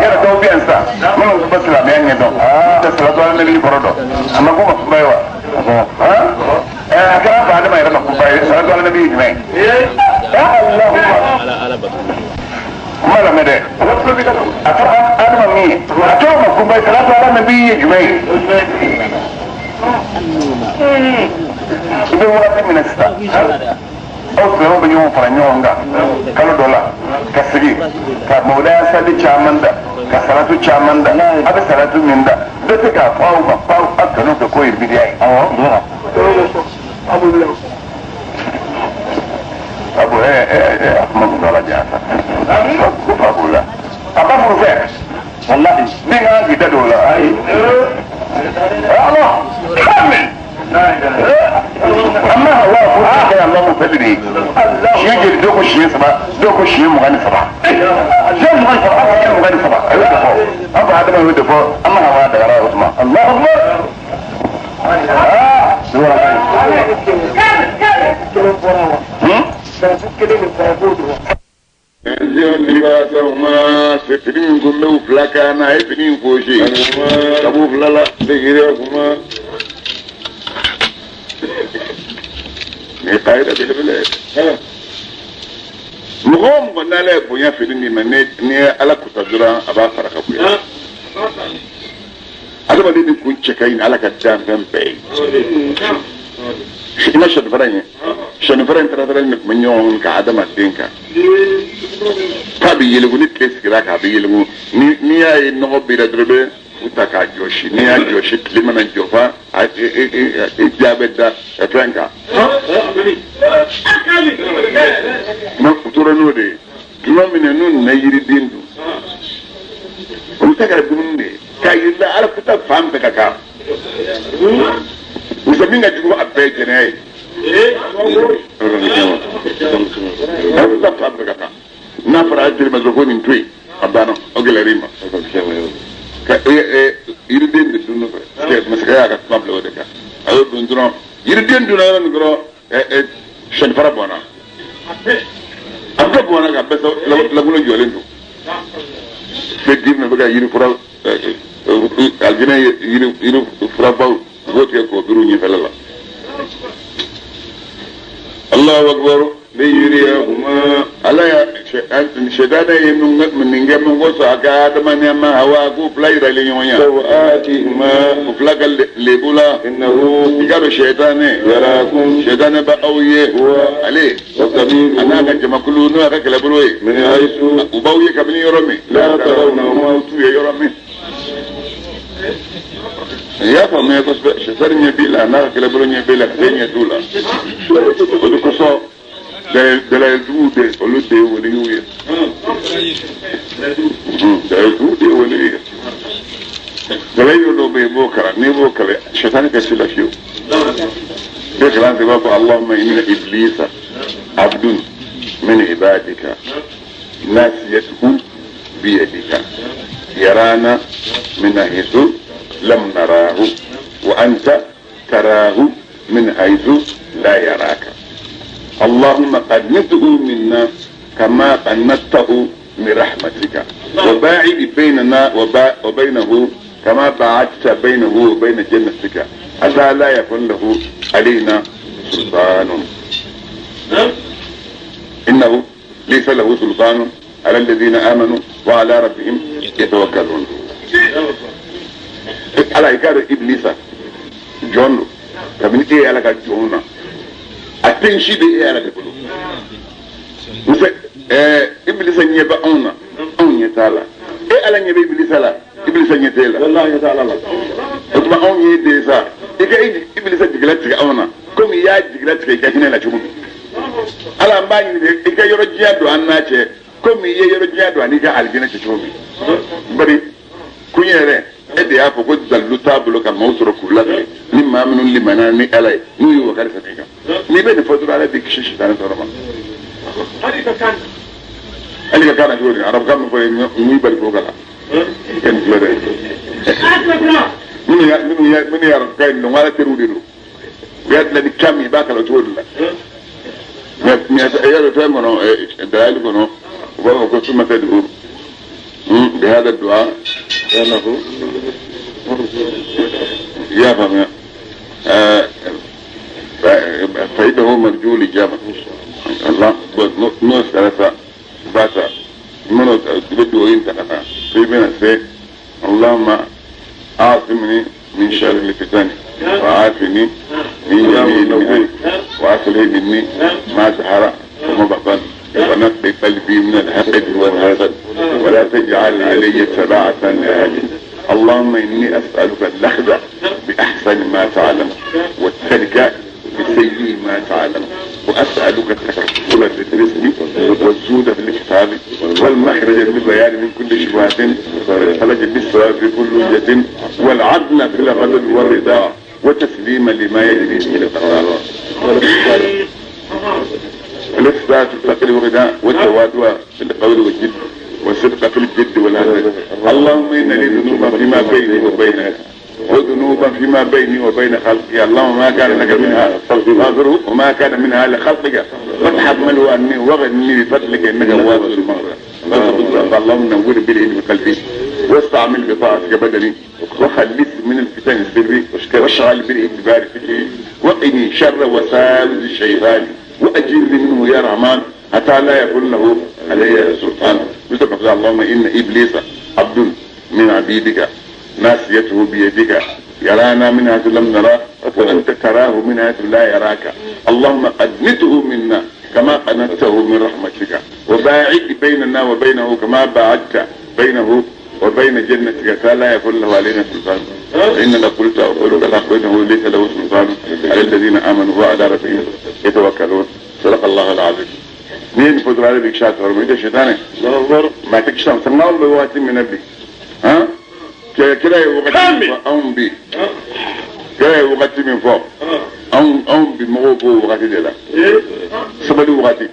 Yɛrɛ dɔw bɛ yan sisan minnu bɛ silamɛya ɲɛdɔn tɛ salatu ala nabi kɔrɔ dɔn a ma k'u ma kunba ye wa? A kɛra fa adama yɛrɛ ma kunba ye salatu ala nabi ye jumɛn ye? Kuma lamɛn dɛ. A fɔra adama min ye a t'o ma kunba ye salatu ala nabi ye jumɛn ye? I bɛ wagati min na sisan aw silamɛw bɛ ɲɔgɔn fara ɲɔgɔn kan kalo dɔ la ka sigi ka mawulaya sali caman da ka salatu caman da a bɛ salatu min da bɛɛ tɛ k'a fɔ aw ma f'aw aw kanu kɛ k'o ye bidiya ye. Abu a kuma kun t'ala diya sa ko fa b'o la a ba furu fɛ walahi min kan k'i da don o la ayi ala kamil amma hawa furu kɛ ala mu fɛn de ye siɲɛ joli dɔw ko siɲɛ 3 dɔw ko siɲɛ 23 siɲɛ 23 siɲɛ 23 a y'o de fɔ an fa adama y'o de fɔ amma hawa dagara o tuma Allahu akbar aa fini min kun bɛ u fila kan na a ye fini in fosi ka b'u fila la nin ye kayida belebele ye mɔgɔ o mɔgɔ n'ala ye bonya fini min ma n'i ye ala kuta dɔrɔn a b'a fara ka bonya adamaden ni kun cɛ ka ɲi ala ka danfɛn bɛɛ ye i ma sɔnifara in ye sɔnifara in taara de tun bɛ ɲɔgɔn kan adamaden kan k'a bɛ yɛlɛko ni tile sigira k'a bɛ yɛlɛko n'i y'a ye nɔgɔ b'i la dɔrɔn bɛ u ta k'a jɔsi n'i y'a jɔsi tile mana jɔ fa i ja bɛ da fɛn kan u tora n'o de ye tuma min na n'u nana yiriden dun olu ta kɛra dumuni de ye k'a yirila ala kuta fan bɛɛ ka kan muso min ka jugu a bɛɛ ye jɛnɛya ye ala kuta fan bɛɛ ka kan n'a fɔra a teri ma dɔrɔn ko nin to yen a banna o gɛlɛyara i ma ka yiriden de dun nɔfɛ masakɛ y'a ka kuma bila o de kan a y'o dun dɔrɔn yiriden dunna yɔrɔ min dɔrɔn sɔnifara bɔnna a bɛɛ bɔnna ka bɛɛ lankolon jɔlen don bɛɛ di bɛ ka yiri fura aljinɛ yiri furabaw u b'o tigɛ k'o biri u ɲɛfɛla la Allahu akbar li yuriyahuma ala ya sɛtanɛ ye nin kɛ mun kosɔn a ka adama ni ma hawa k'u fila yiralen ɲɔgɔn ya sawatihima u fila ka lebu la innahu i ka dɔn sɛtanɛ yarakum sɛtanɛ bɛ aw ye huwa ale wa qabiluhu a n'a ka jamakulu n'o y'a ka kɛlɛbolo ye min haythu u b'aw ye kabini yɔrɔ min la tarawnahum u t'u ye yɔrɔ min i y'a faamuya kosɛbɛ sɛtanɛ ɲɛ b'i la a n'a ka kɛlɛbolo ɲɛ b'i la ka ɲɛ t'u la o de kosɔn dalayiduguw de olu de ye waliw ye dalayiduguw de ye waliw ye dalayidu dɔw bɛ yen i b'o kalan n'i b'o kalan sɛtanɛ tɛ s'i la fiyewu bɛɛ kalan i b'a fɔ Allahumma inna iblisa abdun min ibadika nasiyatuhu biyadika yarana min haythu lam narahu wa anta tarahu min haythu la yaraka اللهم قنته منا كما قنته من رحمتك وباعد بيننا وبينه كما باعدت بينه وبين جنتك حتى لا يكون له علينا سلطان إنه ليس له سلطان على الذين آمنوا وعلى ربهم يتوكلون على إيقاد إبليس جون kabini e ala ka jɔnw na a den si bɛ e ala de bolo musa ibilisa ɲɛ bɛ anw na anw ɲɛ t'a la e ala ɲɛ bɛ ibilisa la ibilisa ɲɛ t'e la wallahi ɲɛ t'a la o tuma anw ye den sa i ka ibilisa jigila tigɛ anw na komi i y'a jigila tigɛ i ka hinɛ la cogo min ala an b'a ɲini i ka yɔrɔ diya don an n'a cɛ komi i ye yɔrɔ diya don ani ka alijinɛ cɛ cogo min bari kun yɛrɛ e de y'a fɔ ko dalilu t'a bolo ka maaw sɔrɔ k'u labɛn ni maa minnu limaniya ni ala ye n'u y'u wakari sɛbɛn kan n'i bɛ nin fɔ dɔrɔn ala b'i kisi sitanɛ tɔɔrɔ ma hali ka kan na cogo di arabukan min fɔ ye n bali k'o kalan i ka nin filɛ dɛ minnu ye arabukan in dɔn ala teriw de don u y'a dilan ni kan min i b'a kalan cogo de la mais y'a fɛn kɔnɔ dalayili kɔnɔ u b'a fɔ ko suma tɛ dugu بهذا الدعاء لأنه يا فهم فإنه مرجو الإجابة الله نص ثلاثة باسا من تبدو أنت في بين السيف اللهم أعصمني من شر الفتن وعافني من وأصله مني ما ظهر وما بطن ونقي قلبي من الحقد والحسد ولا تجعل علي تبعة لأهلي. اللهم إني أسألك اللحظة بأحسن ما تعلم والترك بسيء ما تعلم، وأسألك التكفل بالرزق والجود في الكتاب والمخرج بالبيان من كل شبهة والخرج بالصواب في كل وجهة والعدل في الغضب والرضا وتسليما لما يجري به القرار. الاثبات في الفقر والغناء والتوادع في القول والجد والصدق في الجد والهزل. اللهم إن لي ذنوبا فيما بيني وبينك وذنوبا فيما بيني وبين خلقي. اللهم ما كان لك منها فاغفره وما كان منها لخلقك فتحمله عني واغنني بفضلك انك واسع المغفرة. اللهم نور بالعلم قلبي واستعمل بطاعتك بدني وخلص من الفتن السري واشغل بالاعتبار فكري وقني شر وساوس الشيطان واجرني منه يا رحمن حتى لا يكون له علي سلطان. اللهم ان ابليس عبد من عبيدك ناسيته بيدك يرانا من حيث لم نراه وانت تراه من حيث لا يراك. اللهم قنته منا كما قنته من رحمتك وباعد بيننا وبينه كما باعدت بينه وبين جنتك حتى لا يكون له علينا سلطان. انك قلت وقولك الحق انه ليس له سلطان على الذين امنوا وعلى ربهم يتوكلون. صدق الله العظيم. مين قدر على بيك شاطر ومين الشيطان ما تكشف سمع الله واتي من نبي ها كده anw bi kira ye wagati min fɔ anw bi mɔgɔw b'o wagati de la sabali wagati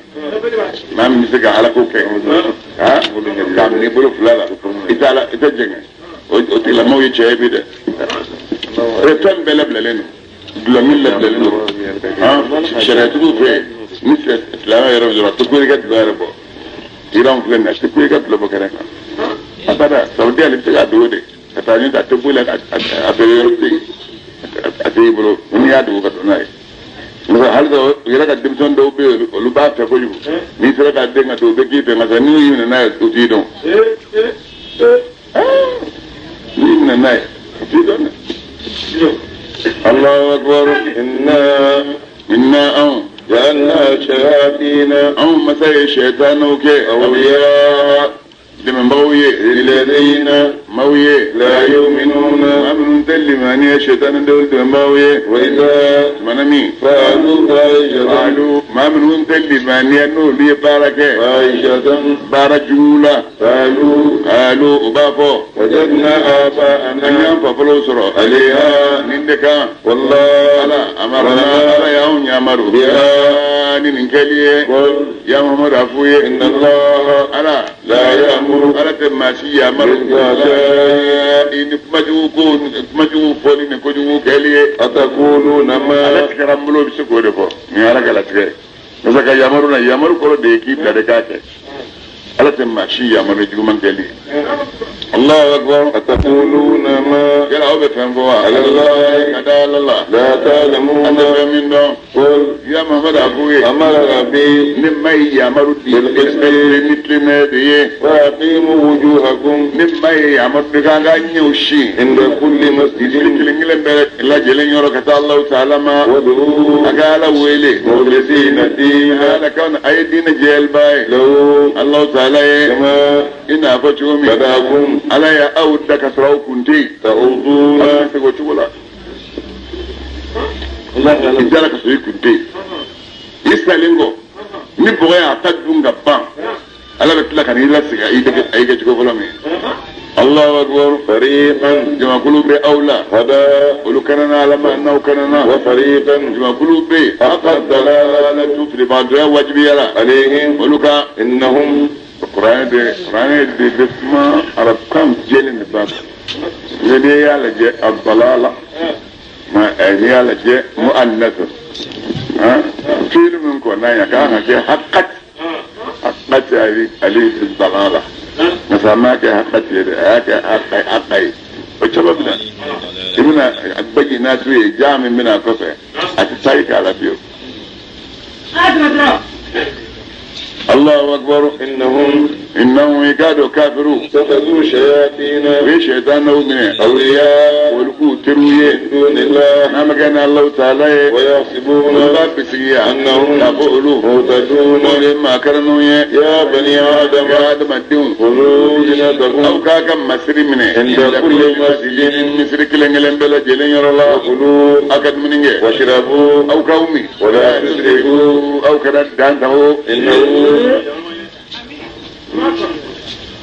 maa min bɛ se ka ala ko kɛ k'a minɛ i bolo fila la i t'a la i tɛ jɛngɛ o tigilamɔgɔw ye cɛ ye bi dɛ fɛn bɛɛ labilalen don dulɔmin labilalen don sariyatigiw fɛ yen ni silamɛ yɛrɛ bɛ dɔrɔn a tɛ ko i ka dulɔ yɛrɛ bɔ iran filɛ nin ye a tɛ ko i ka dulɔ bɔ kɛnɛ kan abada sawudi ale bɛ se k'a dogo de ka taa ɲɛ a tɛ foyi la a feere yɔrɔ tɛ yen a tɛ i bolo n'i y'a dogo ka don n'a ye halisa u yɛrɛ ka denmisɛnnin dɔw bɛ yen olu b'a fɛ kojugu n'i sera k'a den ka don u bɛ k'i fɛ nka n'i y'i minɛ n'a ye u t'i dɔn n'i y'i minɛ n'a ye u t'i dɔn dɛ. Allahu akbar inna anw ja'alna shayatina anw masa ye sɛtanaw kɛ awliya dɛmɛbagaw ye lilladhina maaw ye la yu'minuna maa minnu tɛ limaniya sɛtani dɔw dɛmɛbagaw ye wa idha tumana min fa'alu fahishatan fa'alu maa minnu tɛ limaniya n'olu ye baara kɛ fahishatan baara jugu la qalu qalu u b'a fɔ wajadna aba'ana an y'an fafolow sɔrɔ alayha nin de kan wallahu ala amarana ala y'anw yamaru biha ni nin kɛli ye qul ya Muhammadu a f'u ye inna allaha ala la ya'muru ala tɛ maa si yamaru ni kumajugu ko kumajugu fɔli ni kojugu kɛli ye atakuluna ma ala tigɛra n bolo bɛ se k'o de fɔ nin ye ala ka latigɛ ye parce que yamaru na yamaru kɔrɔ de ye k'i bila de k'a kɛ ala tɛ maa si yamaru juguman kɛli ye. Allahu akbar atakuluna ma yala aw bɛ fɛn fɔ wa ala Allahi ka da ala la la ta'lamuna an tɛ fɛn min dɔn qul ya Muhammadu a f'u ye amara rabbi ne ma ye yamaru di ni tilemɛ de ye wa aqimu wujuhakum ne ma ye yamaru di k'an ka ɲɛw sin inda kulli masjidin kelen kelen bɛɛ lajɛlen yɔrɔ ka taa Alahu taala ma wad'u a ka ala wele mukhlisina dina ala kan a ye diinɛ jɛlba ye lahu Alahu taala ye kama i n'a fɔ cogo min bada'akum ala ya aw da ka sɔrɔ aw kun tɛ yen ta'uduna aw bɛ segin o cogo la i dara ka sɔrɔ i kun tɛ yen i salen kɔ ni bɔgɔ y'a ta dun ka ban ala bɛ tila ka n'i lasegin a y'i kɛ cogo fɔlɔ min ye. Allahu akbar fariqan jamakulu bɛ aw la hada olu kana na ala ma n'aw kana na wa fariqan jamakulu bɛ yen haqqat dalalatu filibantɔya wajibiyara alayhim olu kan innahum kuranɛ de bɛ kuma arabukan jɛlen de b'a kan n'i y'a lajɛ adalala ma n'i y'a lajɛ mu'annas fiil min kɔnna yan kan ka kɛ haqqat haqqat alayhi dalala nka a m'a kɛ haqqat ye dɛ a y'a kɛ haqqa ye o caman bɛ na i bɛna bayyinatu ye ja min bɛna kɔfɛ a tɛ taa i k'a la fiyewu. Allahu akbar innahum إنهم يكادوا كافروا اتخذوا شياطين وشيطان من أولياء ولكو تروية دون الله نعم كان الله تعالى ويحسبون أنهم مهتدون ولما كانوا يا بني آدم يا آدم الدين خذوا زينتكم أو كاكا مسري منه عند كل مسجد مسري كلن بلا جلن يرى الله وكلوا أكد منه واشربوا أو كومي ولا تسرفوا أو كذا دانته إنه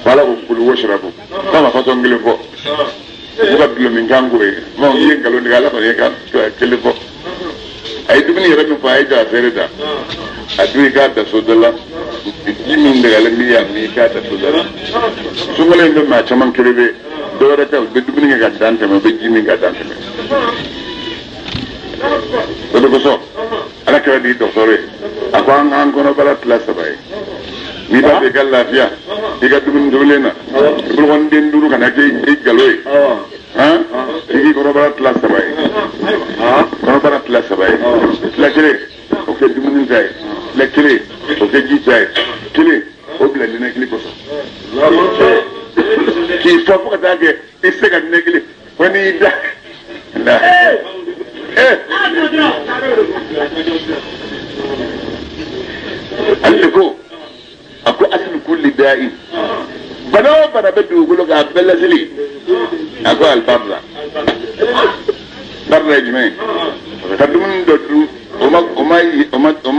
wala ko kulu washrabu kama façon ngili fo buka dulo min kanko ye bon i ye nkalon tigɛ ala kɔni ye ka kelen fɔ a ye dumuni yɛrɛ min fɔ a ye ja feere ta a dun i k'a da so dɔ la ji min dɛgɛlen b'i yan min i k'a da so dɔ la sunkalo in bɛ maa caman kerebe dɔ wɛrɛ tɛ u bɛ dumuni kɛ ka dan tɛmɛ u bɛ ji min ka dan tɛmɛ o de kosɔn ala kɛra di dɔgɔtɔrɔ ye a ko an k'an kɔnɔbara tila saba ye n'i b'a fɛ i ka lafiya i ka dumuni tobilen na i bolokɔniden duuru kana kɛ i galo ye han i k'i kɔnɔbara tila saba ye kɔnɔbara tila saba ye tila kelen o kɛ dumuni ta ye tila kelen o kɛ ji ta ye kelen o bila ninakili kosɔn k'i fa fo ka taa kɛ i tɛ se ka ninakili fo n'i y'i da ale de ko a ko asili kulli da'i bana o bana bɛ dugukolo kan a bɛɛ laseli a ko alibarila barila ye jumɛn ye ka dumuni dɔ dun o ma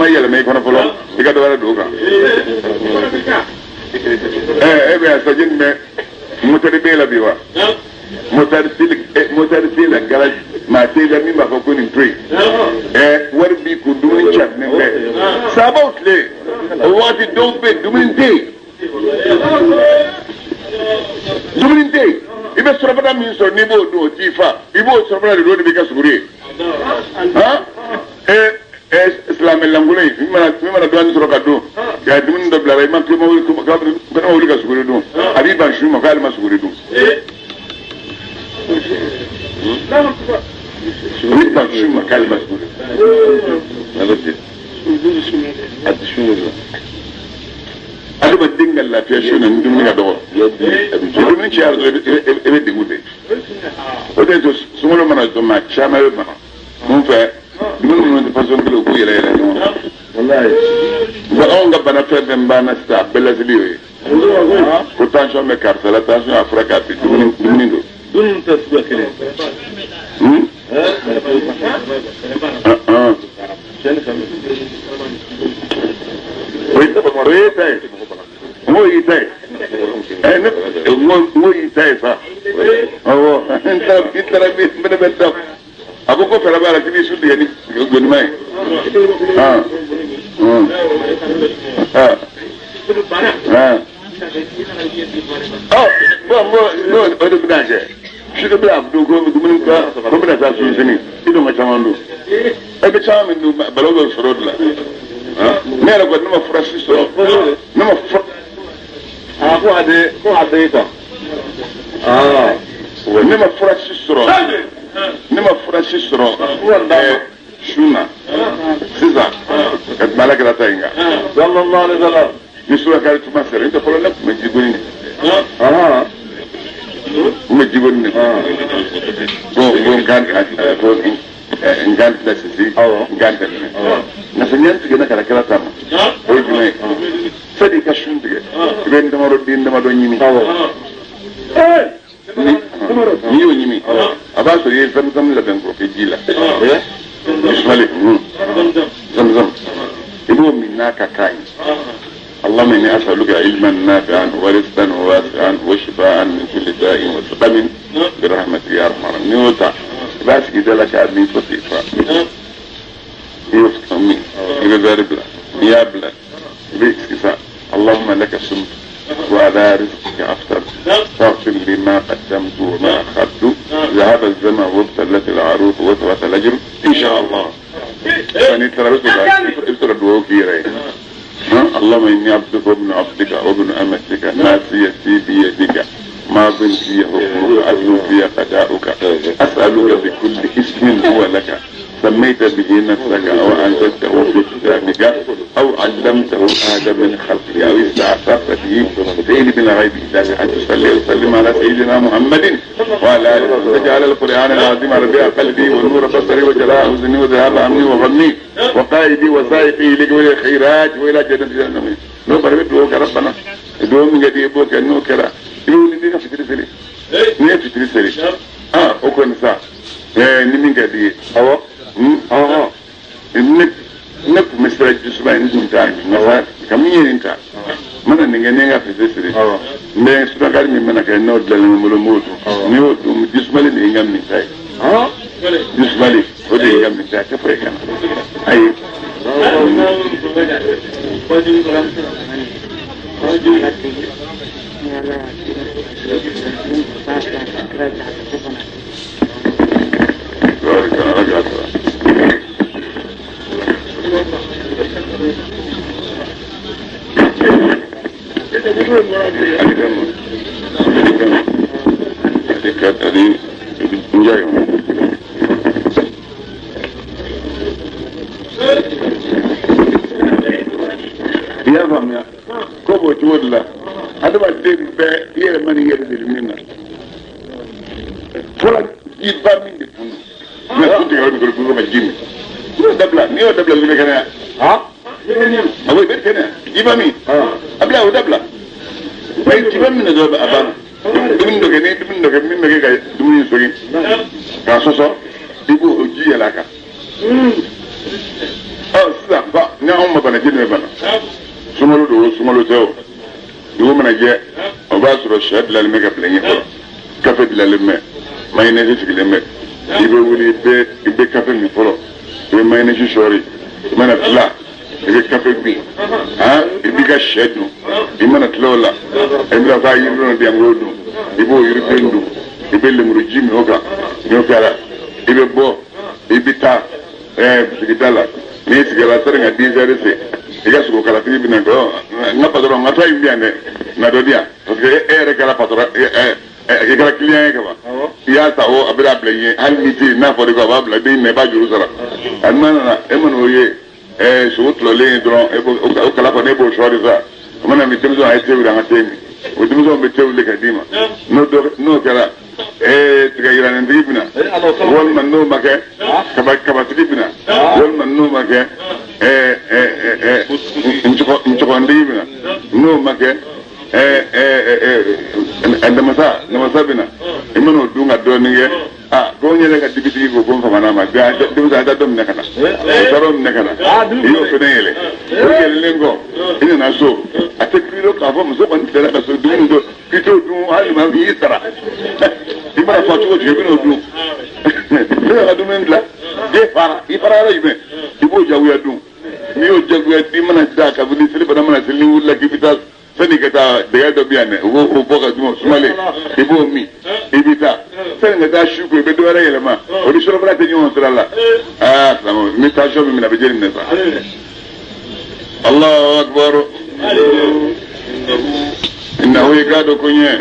yɛlɛma i kɔnɔ fɔlɔ i ka dɔ wɛrɛ don o kan e bɛ yan sajini bɛ motɛri b'e la bi wa motɛri t'e la garage maa t'e la min b'a fɔ ko nin to yen wari b'i kun dumuni carinen bɛ sabaw tile o waati dɔw bɛ yen dumuni tɛ yen dumuni tɛ yen i bɛ surafana min sɔrɔ n'i b'o dun o t'i fa i b'o surafana de dun o de b'i ka suguri ye han silamɛ lankolon in min mana dɔɔnin sɔrɔ ka dun ka dumuni dɔ bila la i ma kɔnɔ wuli ka suguri dun a b'i ban su ma k'ale ma suguri dun a b'i ban su ma k'ale ma suguri dun. Adamaden ka lafiya su na ni dumuni ka dɔgɔ dumuni cayara dɔrɔn i bɛ degun de o de to sunkalo mana jɔ maa caman bɛ bana mun fɛ dumuni minnu tɛ façon kelen u k'u yɛlɛ yɛlɛ ɲɔgɔn kan bon anw ka bana fɛn fɛn banna sisan a bɛɛ laseli y'o ye ko tension bɛ karisa la tension y'a furakɛ a bi dumuni don. Dumuni tɛ suguya kelen. O ye ta ye n k'o y'i ta ye ne n k'o y'i ta ye sa awɔ n taara min fɛnɛ bɛ da a ko fɛɛrɛ b'a la k'i b'i su tigɛ ni gɔnima ye bon n ko o de bɛna kɛ su de bɛna dun ko dumuni ko bɛna taa sun sini i dun ka caman dun e bɛ caman min dun balo bɛ sɔrɔ o de la. Ne yɛrɛ kɔni ne ma fura si sɔrɔ ne ma fura. Aa ko a de ta. Ne ma fura si sɔrɔ ne ma fura si sɔrɔ su na sisan ka tɛmɛ ala kɛra ta in kan. Sallallahu alaihi wa sallam. Ni sura kari tuma sera n tɛ fɔlɔ ne tun bɛ jigoni de. N bɛ jigoni de. Ko n kan ko n kan tɛ sisi n kan tɛ minɛ. Nka samiya tigɛ ne kana kɛra ta ma o ye jumɛn ye sani i ka sun tigɛ i bɛ n damadɔ den damadɔ ɲimi n'i y'o ɲimi a b'a sɔrɔ i ye zamzam labɛn k'o kɛ ji la isumali zamzam i b'o min n'a ka kan ye اللهم إني أسألك علما نافعا ورزقا واسعا وشفاء من كل داء وسقم برحمتك يا أرحم الراحمين. نيوتا بس كده لك أبني فطيفة اللهم لك صمت وعلى رزقك أفطرت فاغفر لي ما قدمت وما أخرت ذهب الزمن وابتلت العروق وثبت الأجر إن شاء الله. يعني ترى اللهم إني عبدك وابن عبدك وابن أمتك ناصيتي بيدك ماض في حكمك عدل في قضاؤك أسألك بكل اسم هو لك سميت به نفسك أو أنزلته في كتابك أو علمته علمته آدم من خلقه أو استأثرت به في علم الغيب أن تصلي وسلم على سيدنا محمد وعلى آله وتجعل القرآن العظيم ربيع قلبي ونور بصري وجلاء حزني وذهاب همي وغمي وقائدي وسائقي لك الخيرات وإلى جنة النعيم. نو بربي دوك ربنا دو من جدي بوك نو كلا يقول لي في ترسلي ني في ترسلي او كون سا ني من جدي او اه ne kun bɛ sira jisuba ye ne tun t'a min nka ka min ye nin ta n mana nin kɛ ne ka fese siri n bɛ surakari min mana kɛ n'o dilanlen bɛ n bolo n b'o dun n'i y'o dun jisumalen de ye n ka min ta ye jisumalen o de ye n ka min ta ye a tɛ foyi kɛ n na ayi. I y'a faamuya ko b'o cogo de la adamaden bɛɛ i yɛrɛ ma n'i yɛrɛ deli min na fɔlɔ jiba min de kun don mɛ kun tigɛ yɔrɔ min kɔrɔ ka ji min n'i y'o dabila n'i y'o dabila i bɛ kɛnɛya awɔ i bɛ kɛnɛya jiba min a bila o dabila mais jiba min na dɔrɔn a banna dumuni dɔ kɛ n'i ye dumuni dɔ kɛ min bɛ kɛ ka dumuni sogi k'a sɔsɔ i b'o ji yɛlɛ a kan ɔ sisan ba ni anw ma bana ji de bɛ bana sunkalo don o sunkalo tɛ o dugu mana jɛ o b'a sɔrɔ sɛ dilanlen bɛ ka bila ɲɛ kɔrɔ kafe dilanlen bɛ mayonnaise sigilen bɛ i bɛ wuli i bɛ kafe min fɔlɔ i bɛ mayonnaise sɔɔri i mana tila i bɛ kafe min i b'i ka sɛ dun i mana tila o la i bɛna taa yiriden di yan k'o dun i b'o yiriden dun i bɛ lemuruji min o kan n'o kɛra i bɛ bɔ i bɛ taa sigida la n'i sigira sani ka 10 heures se i ka sogokalatigi bɛna kɛ n ka patɔrɔn n ka taa in bi yan dɛ na dɔ di yan parce que e yɛrɛ kɛra patɔrɔn i kɛra client ye kaban i y'a ta o a bɛna bila i ɲɛ hali n'i tɛ yen n'a fɔra i ko a b'a bila den na i b'a juru sara a n'a nana e mana o ye sogo tulɔlen ye dɔrɔn e b'o o kala kɔni e b'o sɔɔri sa o mana min denmisɛnw a ye te wuli an ka te min o denmisɛnw bɛ te wuli ka d'i ma n'o kɛra tigɛ yiranintigi bɛna walima n'o ma kɛ kabatigi bɛna walima n'o ma kɛ ncɔkɔntigi bɛna n'o ma kɛ namasa bɛna i mana o dun ka dɔɔnin kɛ ko n yɛrɛ ka dibitigi ko n famana ma denmisɛn a taa dɔ minɛ ka na o taara o minɛ ka na i y'o fana yɛlɛ o yɛlɛlen kɔ i nana so a tɛ kiiri k'a fɔ muso kɔni tilara ka so dumuni dɔ k'i t'o dun hali ma i y'i sara i mana fɔ cogo cogo i bɛn'o dun ne ka dumuni dilan den fara i fara yɔrɔ jumɛn i b'o jagoya dun n'i y'o jagoya dun i mana da ka wuli selifana mana seli n'i wulila k'i bɛ taa sani ka taa dɛgɛ dɔ bɛ yan dɛ u b'o bɔ ka d'u ma sumalen i b'o min i bɛ taa sani ka taa su ko i bɛ dɔ wɛrɛ yɛlɛma o ni surafana tɛ ɲɔgɔn sira la aa silamɛw ni tension min minɛ a bɛ jeli minɛ sa. Allahu akbar innahu i k'a dɔn ko ɲɛ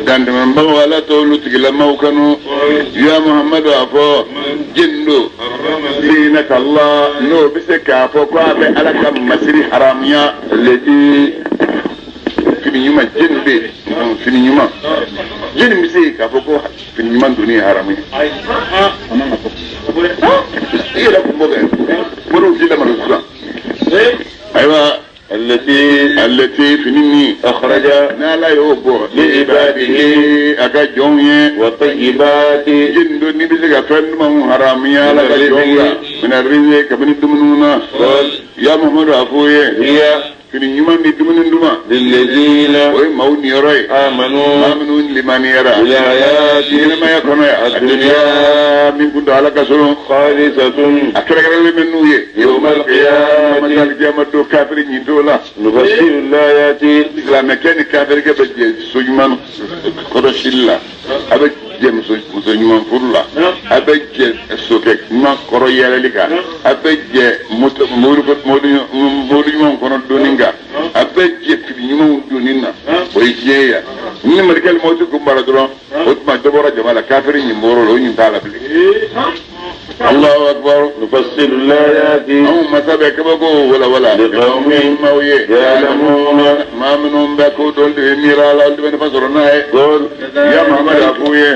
dantɛmɛbagaw ala t'olu tigilamaw kanu ya Muhammadu a fɔ jeli zinata Allah n'o bɛ se k'a fɔ ko a bɛ ala ka masiri haramuya leti fini ɲuman jeli bɛ fini ɲuman jeli bɛ se k'a fɔ ko fini ɲuman donni ye haramu ye i yɛrɛ kun bɔ kɛ moriw k'i lamalo sisan ayiwa. التي فنني أخرج نالا يوبو لعباده أكا جوني والطيبات جندو نبزك فنم حراميا لك جوني من الرزق كمن الدمنونا يا محمد أخوي هي fini ɲuman ni dumuni duman lillazina o ye maaw niyɔrɔ ye amanu amanu limaniyara bilhayati ɲɛnamaya kɔnɔ yan ad-dunya min kun don ala ka sɔrɔ khalisatun a kɛrɛnkɛrɛnlen bɛ n'u ye yawmal qiyamati masali kiyama don kafiri ɲin t'o la nufassilu l-ayati silamɛkɛ ni kafirikɛ bɛ jɛ so ɲuman kɔlɔsili la a bɛ jɛ muso ɲuman furu la a bɛ jɛ sokɛ ɲuman kɔrɔ yɛlɛli kan a bɛ jɛ mobili ɲumanw kɔnɔ donni kan a bɛ jɛ fini ɲumanw donni na o ye diɲɛ ye yan ni malikɛli mɔti kun b'a la dɔrɔn o tuma dɔ bɔra jama la kafiri ɲin bɔr'o la o ɲin t'a la bilen. Allahu akbar. نفصل الآيات Anw masa bɛ kabako wala wala. لقوم maaw ye. يعلمون. Maa minnu bɛ ko dɔn de bɛ miiri a la, olu de bɛ nafa sɔrɔ n'a ye. قل Ya Muhammadu, a f'u ye.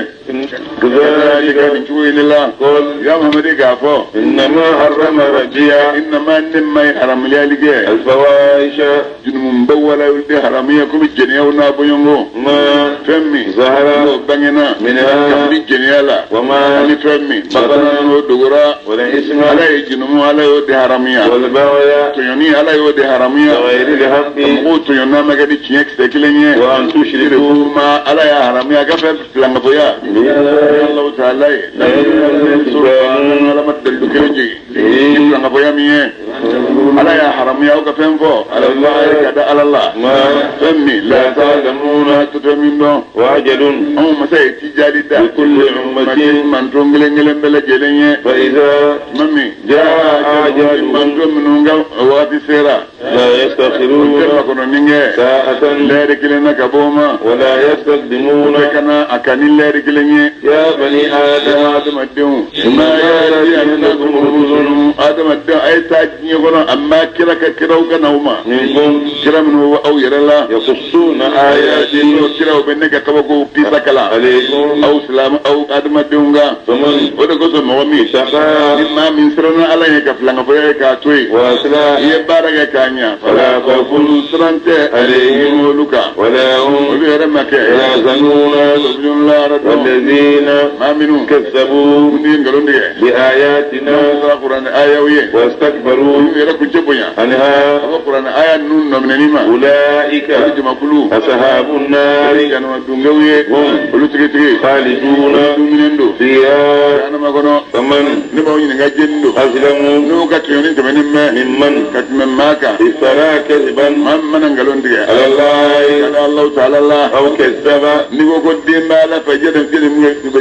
كذلك Nin cogo in de la. قل Ya Muhammadu, k'a fɔ. إنما حرم ربي Innama ne ma ye haramuyali kɛ. الفواحش Junumunba wala olu de haramuya komi jɛnɛyaw n'a bɔɲɔgɔnko. ما Fɛn min ظهر n'o bangena منها kabini jɛnɛya la وما ani fɛn min batana n'o dogora. والإثم Ala ye junumu, Ala y'o de haramuya. والبغي Tɔɲɔni, Ala y'o de haramuya. بغير الحق Mɔgɔw tɔɲɔ n'a ma kɛ ni tiɲɛ kisɛ kelen ye. وأن تشركوا Ma Ala y'a haramuya ka fɛn filankafoya. بالله Allahu ta'ala ye. Ala ma dalilu kelen jigin. Ni filankafoya min ye. Ala y'a haramuya aw ka fɛn fɔ. Ala ye ka da Ala la. ما Fɛn min لا تعلمون tɛ fɛn min dɔn. وأجل Anw masa ye tijali da. لكل أمة Manton kelen kelen bɛɛ lajɛlen ye. فإذا Tuma min. جاء أجلهم Manton minnu ka wagati sera. لا U tɛ يستأخرون makɔnɔni kɛ. ساعة Lɛri kelen na ka bɔ o ma. ولا U يستقدمون bɛ ka na a ka ni lɛri kelen ye. يا بني آدم Adamadenw. N'a ya'tiyannakum rusulun, adamadenw, a ye taa diɲɛ kɔnɔ, a ma kira ka kiraw ka na aw ma. منكم Kira minnu bɛ aw yɛrɛ la. يقصون آياتي N'o kiraw bɛ ne ka kabakow kisa kalan. عليكم Aw silamɛ, aw adamadenw kan. فمن O de kosɔn mɔgɔ min. اتقى Ni maa min siranna Ala ye ka filankafoya ye k'a to yen. I وأصلح ye baara kɛ k'a ɲa. فلا خوف Siran tɛ عليهم olu kan. ولا هم Olu yɛrɛ ma kɛ. يحزنون Olu lahara dɔn. والذين Maa minnu. كذبوا Minnu ye nkalon tigɛ. بآياتنا N'o sera kuranɛ ayaw ye. واستكبروا Olu yɛrɛ kun cɛ bonya. عنها A bɔ kuranɛ aya ninnu nɔminɛni ma. أولئك Olu jamakulu. أصحاب Olu النار jahanama dungew ye. Olu tigitigi. خالدون Olu duminen don. فيها Jahanama kɔnɔ. فمن Ne b'aw ɲininka jeni don. أظلم N'u ka tɔɲɔni tɛmɛnen mɛn. ممن Ka tɛmɛ maa kan. افترى كذبا Maa min mana nkalon tigɛ. على الله Ka da Alahu ta'ala la. أو كذب N'i ko ko den b'a la fɛ jɛni jɛni min jɛni bɛ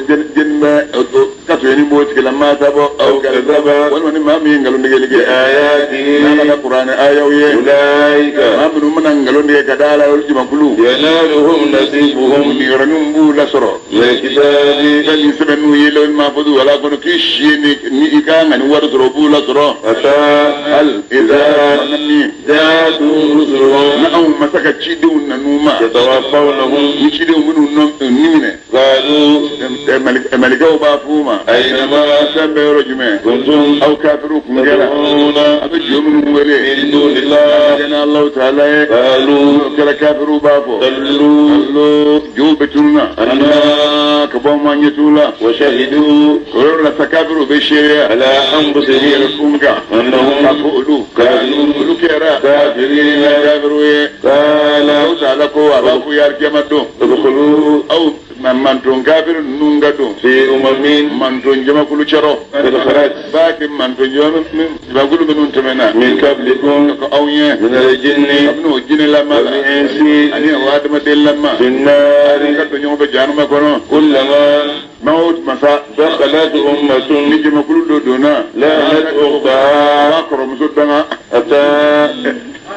ka tɔɲɔni b'o tigila maa ta bɔ. أو كذب Walima ni maa min ye nkalon tigɛli kɛ. N'ala بآياته ka kuranɛ ayaw ye. أولئك Maa minnu mana nkalon tigɛ ka da Ala la, olu jamakulu. ينالهم نصيبهم Niyɔrɔninw b'u lasɔrɔ. من الكتاب Fɛn min sɛbɛn n'u ye lawal mahfuz wala kɔnɔ k'i si ye ni i ka kan ka nin wari sɔrɔ, o b'u lasɔrɔ. حتى Hali إذا mana min. جاءتهم رسلهم Na anw masa ka cidenw nan'u ma. يتوفونهم Ni cidenw minnu nɔ ni minɛ. قالوا Malikaw b'a f'u ma. أينما Fɛn bɛ yɔrɔ jumɛn? كنتم Aw kafiriw kun kɛra. تدعون A bɛ jɔ minnu wele. من دون الله Kɛnɛ Alahu ta'ala ye. قالوا N'o kɛra kafiriw b'a fɔ. ضلوا Allo jow bɛ tunun na. عنا Ka bɔ an ɲɛ t'u la. وشهدوا O yɔrɔ la sa kafiriw bɛ seereya. على أنفسهم Yɛrɛ kun kan. K'a أنهم fɔ olu. كانوا Olu kɛra. كافرين Kafiriw ye. قال Alahu ta'ala ko a b'a fɔ yarikiyama don. ادخلوا Aw manton kafiri ninnu ka don. في أمم Manton jamakulu cɛrɔ. قد خلت B'a kɛ manton jamakulu minnu tɛmɛna. من قبلكم Ka aw ɲɛ. من الجن Kabini o jinɛ lama la. والإنس Ani o adamaden lama. في النار Ka don ɲɔgɔn fɛ jahanama kɔnɔ. كلما Maa o masa. دخلت أمة Ni jamakulu dɔ donna. لعنت A أختها b'a kɔrɔmuso danga. حتى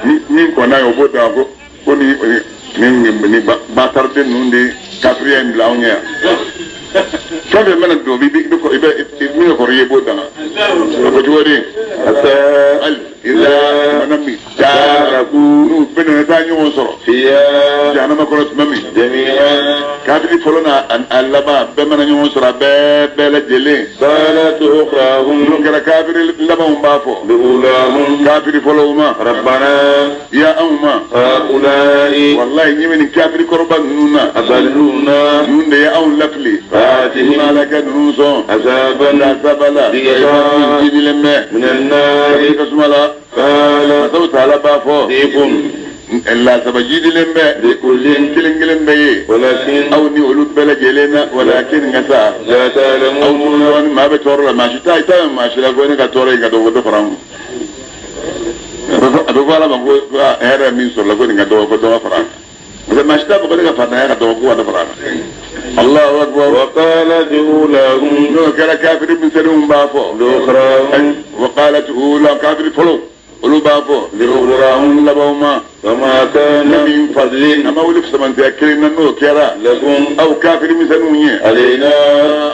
Ni min kɔnna ye o b'o danga ko ni batariden ninnu de kafiriya in bila anw ɲɛ yan. Fɛn fɛn mana don i bɛ i bɛ min kɔrɔ i ye b'o danga. A fɔ cogo di? حتى Hali إذا mana min داركوا n'u bɛna na taa ɲɔgɔn sɔrɔ. فيها Jahanama kɔnɔ tuma min. جميعا Kafiri fɔlɔ n'a a laban bɛɛ mana ɲɔgɔn sɔrɔ a bɛɛ lajɛlen. قالت أخراهم N'o kɛra kafiri labanw b'a fɔ. لأولاهم Kafiri fɔlɔw ma. ربنا Ya anw ma. هؤلاء Walayi ɲɛ bɛ nin kafiri kɔrɔba ninnu na. أضلونا Ninnu de ye anw lafili. فآتهم Ala ka ninnu sɔn. عذابا Lasaba la. ضعفا Jidilen bɛ. من النار Tasuma la. قال Masaw taala b'a fɔ. ضيف Lasaba jidilen bɛ. لكل Kelen kelen bɛ ye. ولكن Aw ni olu bɛɛ lajɛlen na walakin ka sa. لا Aw تعلمون tun maa bɛ tɔɔrɔ la maa si t'a t'a maa si la ko ne ka tɔɔrɔ in ka dɔgɔ dɔ fara n kun. A bɛ fɔ Ala ma ko hɛrɛ min sɔrɔla ko nin ka dɔgɔ ko dɔ ka fara an kan. Parce que maa si t'a fɔ ko ne ka faantanya ka dɔgɔ ko ka dɔ fara an kan. Allahu akbar. وقالت أولاهم N'o kɛra kafiri misɛnninw b'a fɔ. لأخراهم وقالت أولى kafiri fɔlɔ olu b'a fɔ. لأخراهم labanw ma. وما Ne كان min فضل أما ولف سمنتيا كلنا نو كيرا لكم أو كافر مثلوني علينا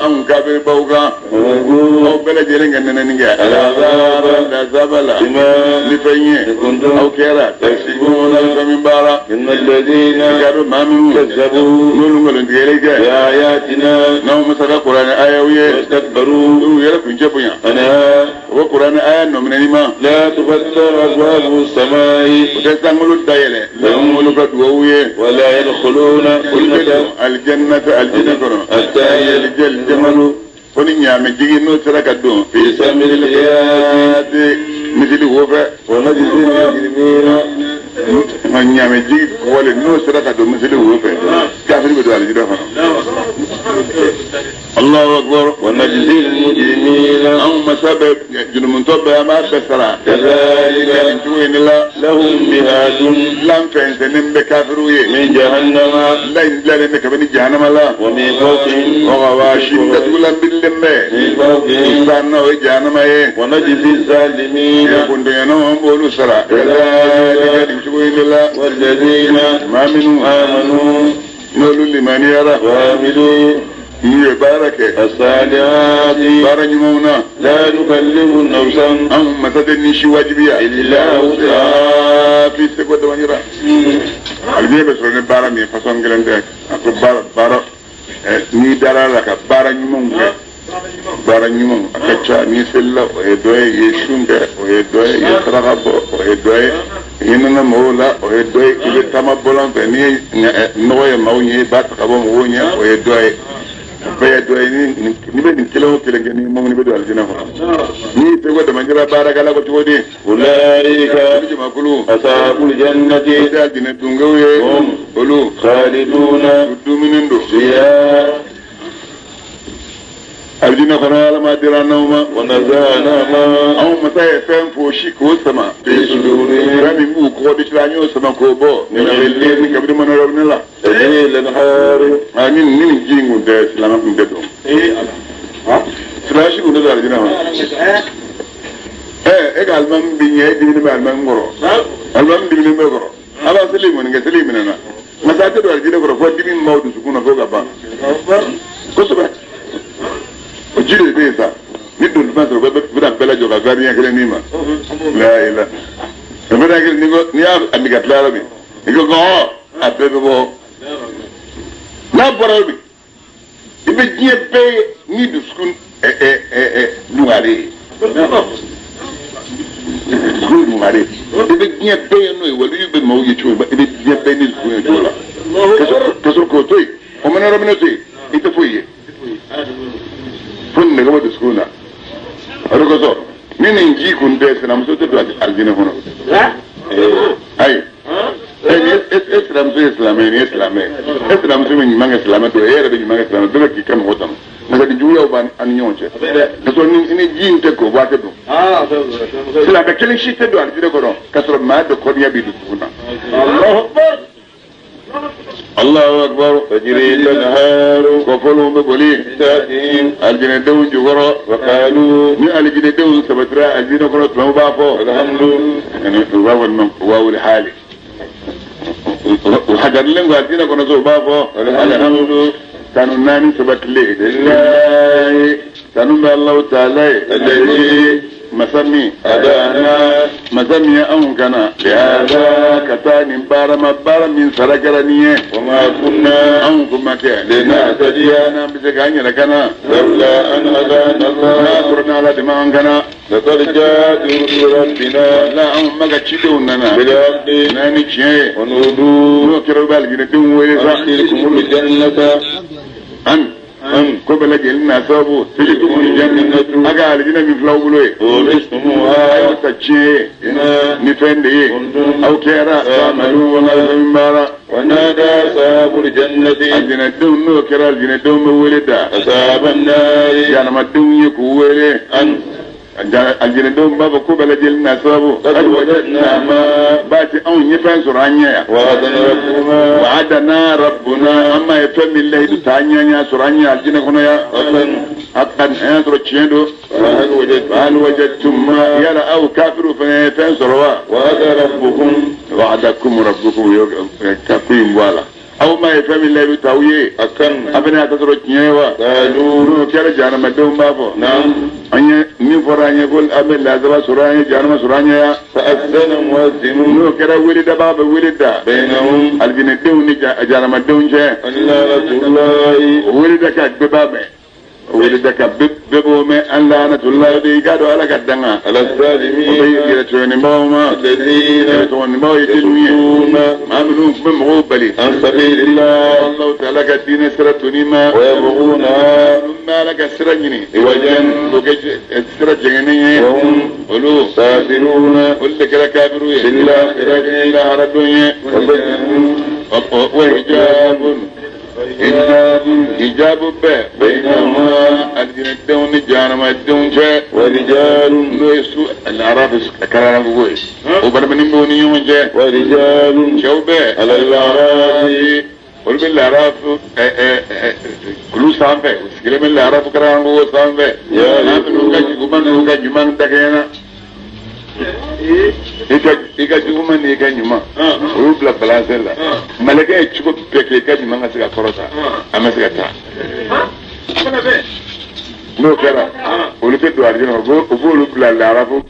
أو كافر بوغا أو بلا جيرين نننجا العذاب العذاب لا بما نفني كنتم أو كيرا تكسبون من بارا إن الذين قالوا ما منو كذبوا نولو نقول بآياتنا نو مثلا قرآن آية ويه واستكبروا يلقون جبنا أنا وقرآن آية نمنني ما لا تفتح أبواب السماء وتسانغلو دايله لهم لقد ولا يدخلون الجنة الجنة حتى يلج الجمل وني يامجي نو تركدو في سم الحياة مثل وفا ونجزي المجرمين من يامجي ولا نو تركدو مثل وفا كافر بدو على جدا. الله أكبر. ونجزي المجرمين أو مسابق جنمتوب ما بسرا كذلك إن الله لهم مهاد لم فإنسان بكافروية من جهنم لا لا لأنك بني جهنم لا ومن فوقهم وغواشين تقول باللمة من فوقهم إنسان وجهنم إيه ونجزي الظالمين يكون دينهم بولو سرا كذلك إن الله والذين ما منهم آمنوا نولوا لمن يرى وعملوا يبارك الصالحات بارك مونا لا نكلف نفسا أم مسدني شي واجبيا إلا وسعها في سكوت ونيرا البيه بس رني بارا مي فصون غلند اكو بارا بارا ني دارا لك بارا نيمون بارا نيمون اكاتشا ني سلا ويدوي يشونك ويدوي يترغب ويدوي يننا مولا ويدوي يتما بولان ني نوي ماوني بات قبو مونيا ويدوي بيدوي نبي نكلو كلنجني مو نبي دو الجنة ني تقول دمجرا بارك الله كتودي أولئك أصحاب الجنة هم خالدون فيها الجنة خنا ما درانا ونزعنا ما أو متى فهم فوشي كوسما في صدورهم رامي مو كودي تلانيو سما كوبو نبي كبير من ربنا لا تجري الأنهار آمين نين جينو ده سلامة من ده ها سلاشي كنا ده الجنة إيه إيه المام بيني ديني ما المام غرو المام ديني ما غرو أبا سليم ونجا سليم أنا ما ساتر ده الجنة غرو فودي من ماود سكونا فوق أبا كوسما وجيل بيسا ندون ما سر بنا بلا جوكا غاريا كلنيما لا إله بنا كل نيجو نيا أمي كتلارمي نيجو غو أبيبو لا برامي يبي بي ني دسكون نواري سكون نواري يبي بي نو يولي يبي موجي شو يبي بي ني سكون جولا كسر كوتوي ومن رمنا تي يتفوي فن نغمة دسكونا أرجو مين يجي كنت سلام سوت الجنة هنا أي إسلام سو إسلامين إسلامين إسلام سو من يمان إسلام تو إيه ربي يمان إسلام بلا كي كم هوتام مثلا جويا وبان أنيونش بس إن جين تكو واتدو سلام بكل شيء تدو الجنة كنا كسر ما دكونيا بيدسكونا الله أكبر الله أكبر تجري الأنهار كفلهم بقولي الجنة دون جورا وقالوا ني الجنة دون سبترا الجنة كنا تلو بافو الحمد يعني واو النم واو الحالي وحجر لهم الجنة كنا تلو بافو الحمد كانوا ناني سبتلي لله كانوا الله تعالى الذي مسمي أدانا مسمي أون كنا لهذا كتاني بارما بارا من سرقرني وما كنا أون كما كي لنهتدي أنا بسكاني لكنا لولا أن هدانا الله ما قرنا على دماء كنا لقد جاءت رسل ربنا لا أون ما كتشدوننا بالحق ناني تشي ونودوا نوكر بالجنة ويزا أن تلكم الجنة أن قبل جلنا صابو تلكم الجنة أقال جنة من فلو بلوي أورثتموها تشي نفندي أو كيرا تعملون ولا من بارا ونادى أصحاب الجنة الجنة دون نوكر الجنة دون مولدا أصحاب النار يعني ما دون يكويلي أن Aljɛnɛdenw b'a fɔ ko bɛɛ lajɛlen n'a sababu. قد وجدنا ما B'a ti anw ye fɛn sɔrɔ an ɲɛ yan. وعدنا ربنا وعدنا ربنا an ma ye fɛn min layidu ta an ɲɛ an y'a sɔrɔ an ɲɛ aljɛnɛ kɔnɔ yan. حقا Hakan an y'a sɔrɔ tiɲɛ don. فهل وجدتم فهل وجدتم ما yala aw kafiriw fana ye fɛn sɔrɔ wa. وعد ربكم وعدكم ربكم ka ko in bɔ a la. Aw ma ye fɛn min layidu ta aw ye. حقا A fana y'a ta sɔrɔ tiɲɛ ye wa. قالوا N'o kɛra jahanamadenw b'a fɔ. نعم An ye min fɔra an ye ko an bɛ lazaba sɔrɔ an ye jahanama sɔrɔ an ye ya. فأذن مؤذن N'o kɛra wele dabaa bɛ wele da. بينهم Alijinɛdenw ni jahanamadenw cɛ. أن لعنة الله O wele da ka bɛɛ b'a mɛn. O wele da ka bɛɛ b'o mɛn an lahanatulahi de i k'a dɔn Ala ka danga. على O bɛ الظالمين yɛrɛtɔɲɔnibagaw ma. الذين Yɛrɛtɔɲɔnibagaw ye jeliw ye. يصدون Maa minnu tun bɛ mɔgɔw bali. عن سبيل الله Allahu ta'ala ka diinɛ sira toni ma. ويبغونها Minnu bɛ Ala ka sira ɲini. عوجا K'o kɛ sira jɛngɛnnen ye. وهم Olu. كافرون Olu de kɛra kafiriw ye. بالآخرة Lahara don ye. وبينهم Wa hijabun. Hijabu bɛɛ. بينهما Alijinɛdenw ni jahanamadenw cɛ. ورجال N'o ye su arafu kararabugu ye. O baramani b'o ni ɲɔgɔn cɛ. ورجال Cɛw bɛɛ. على الأعراف Olu bɛ laarafu kulu sanfɛ u sigilen bɛ laarafu kararabugu sanfɛ. Ya. N'a minnu ka juguman n'u ka ɲuman dakɛɲɛna. I ka juguman n'i ka ɲuman. O y'u bila balanse la. Malɛkɛ ye cogo bɛɛ kɛ i ka ɲuman ka se ka kɔrɔta. A ma se ka taa. N'o kɛra olu tɛ don alijinɛ kɔnɔ u b'olu bila laarafu.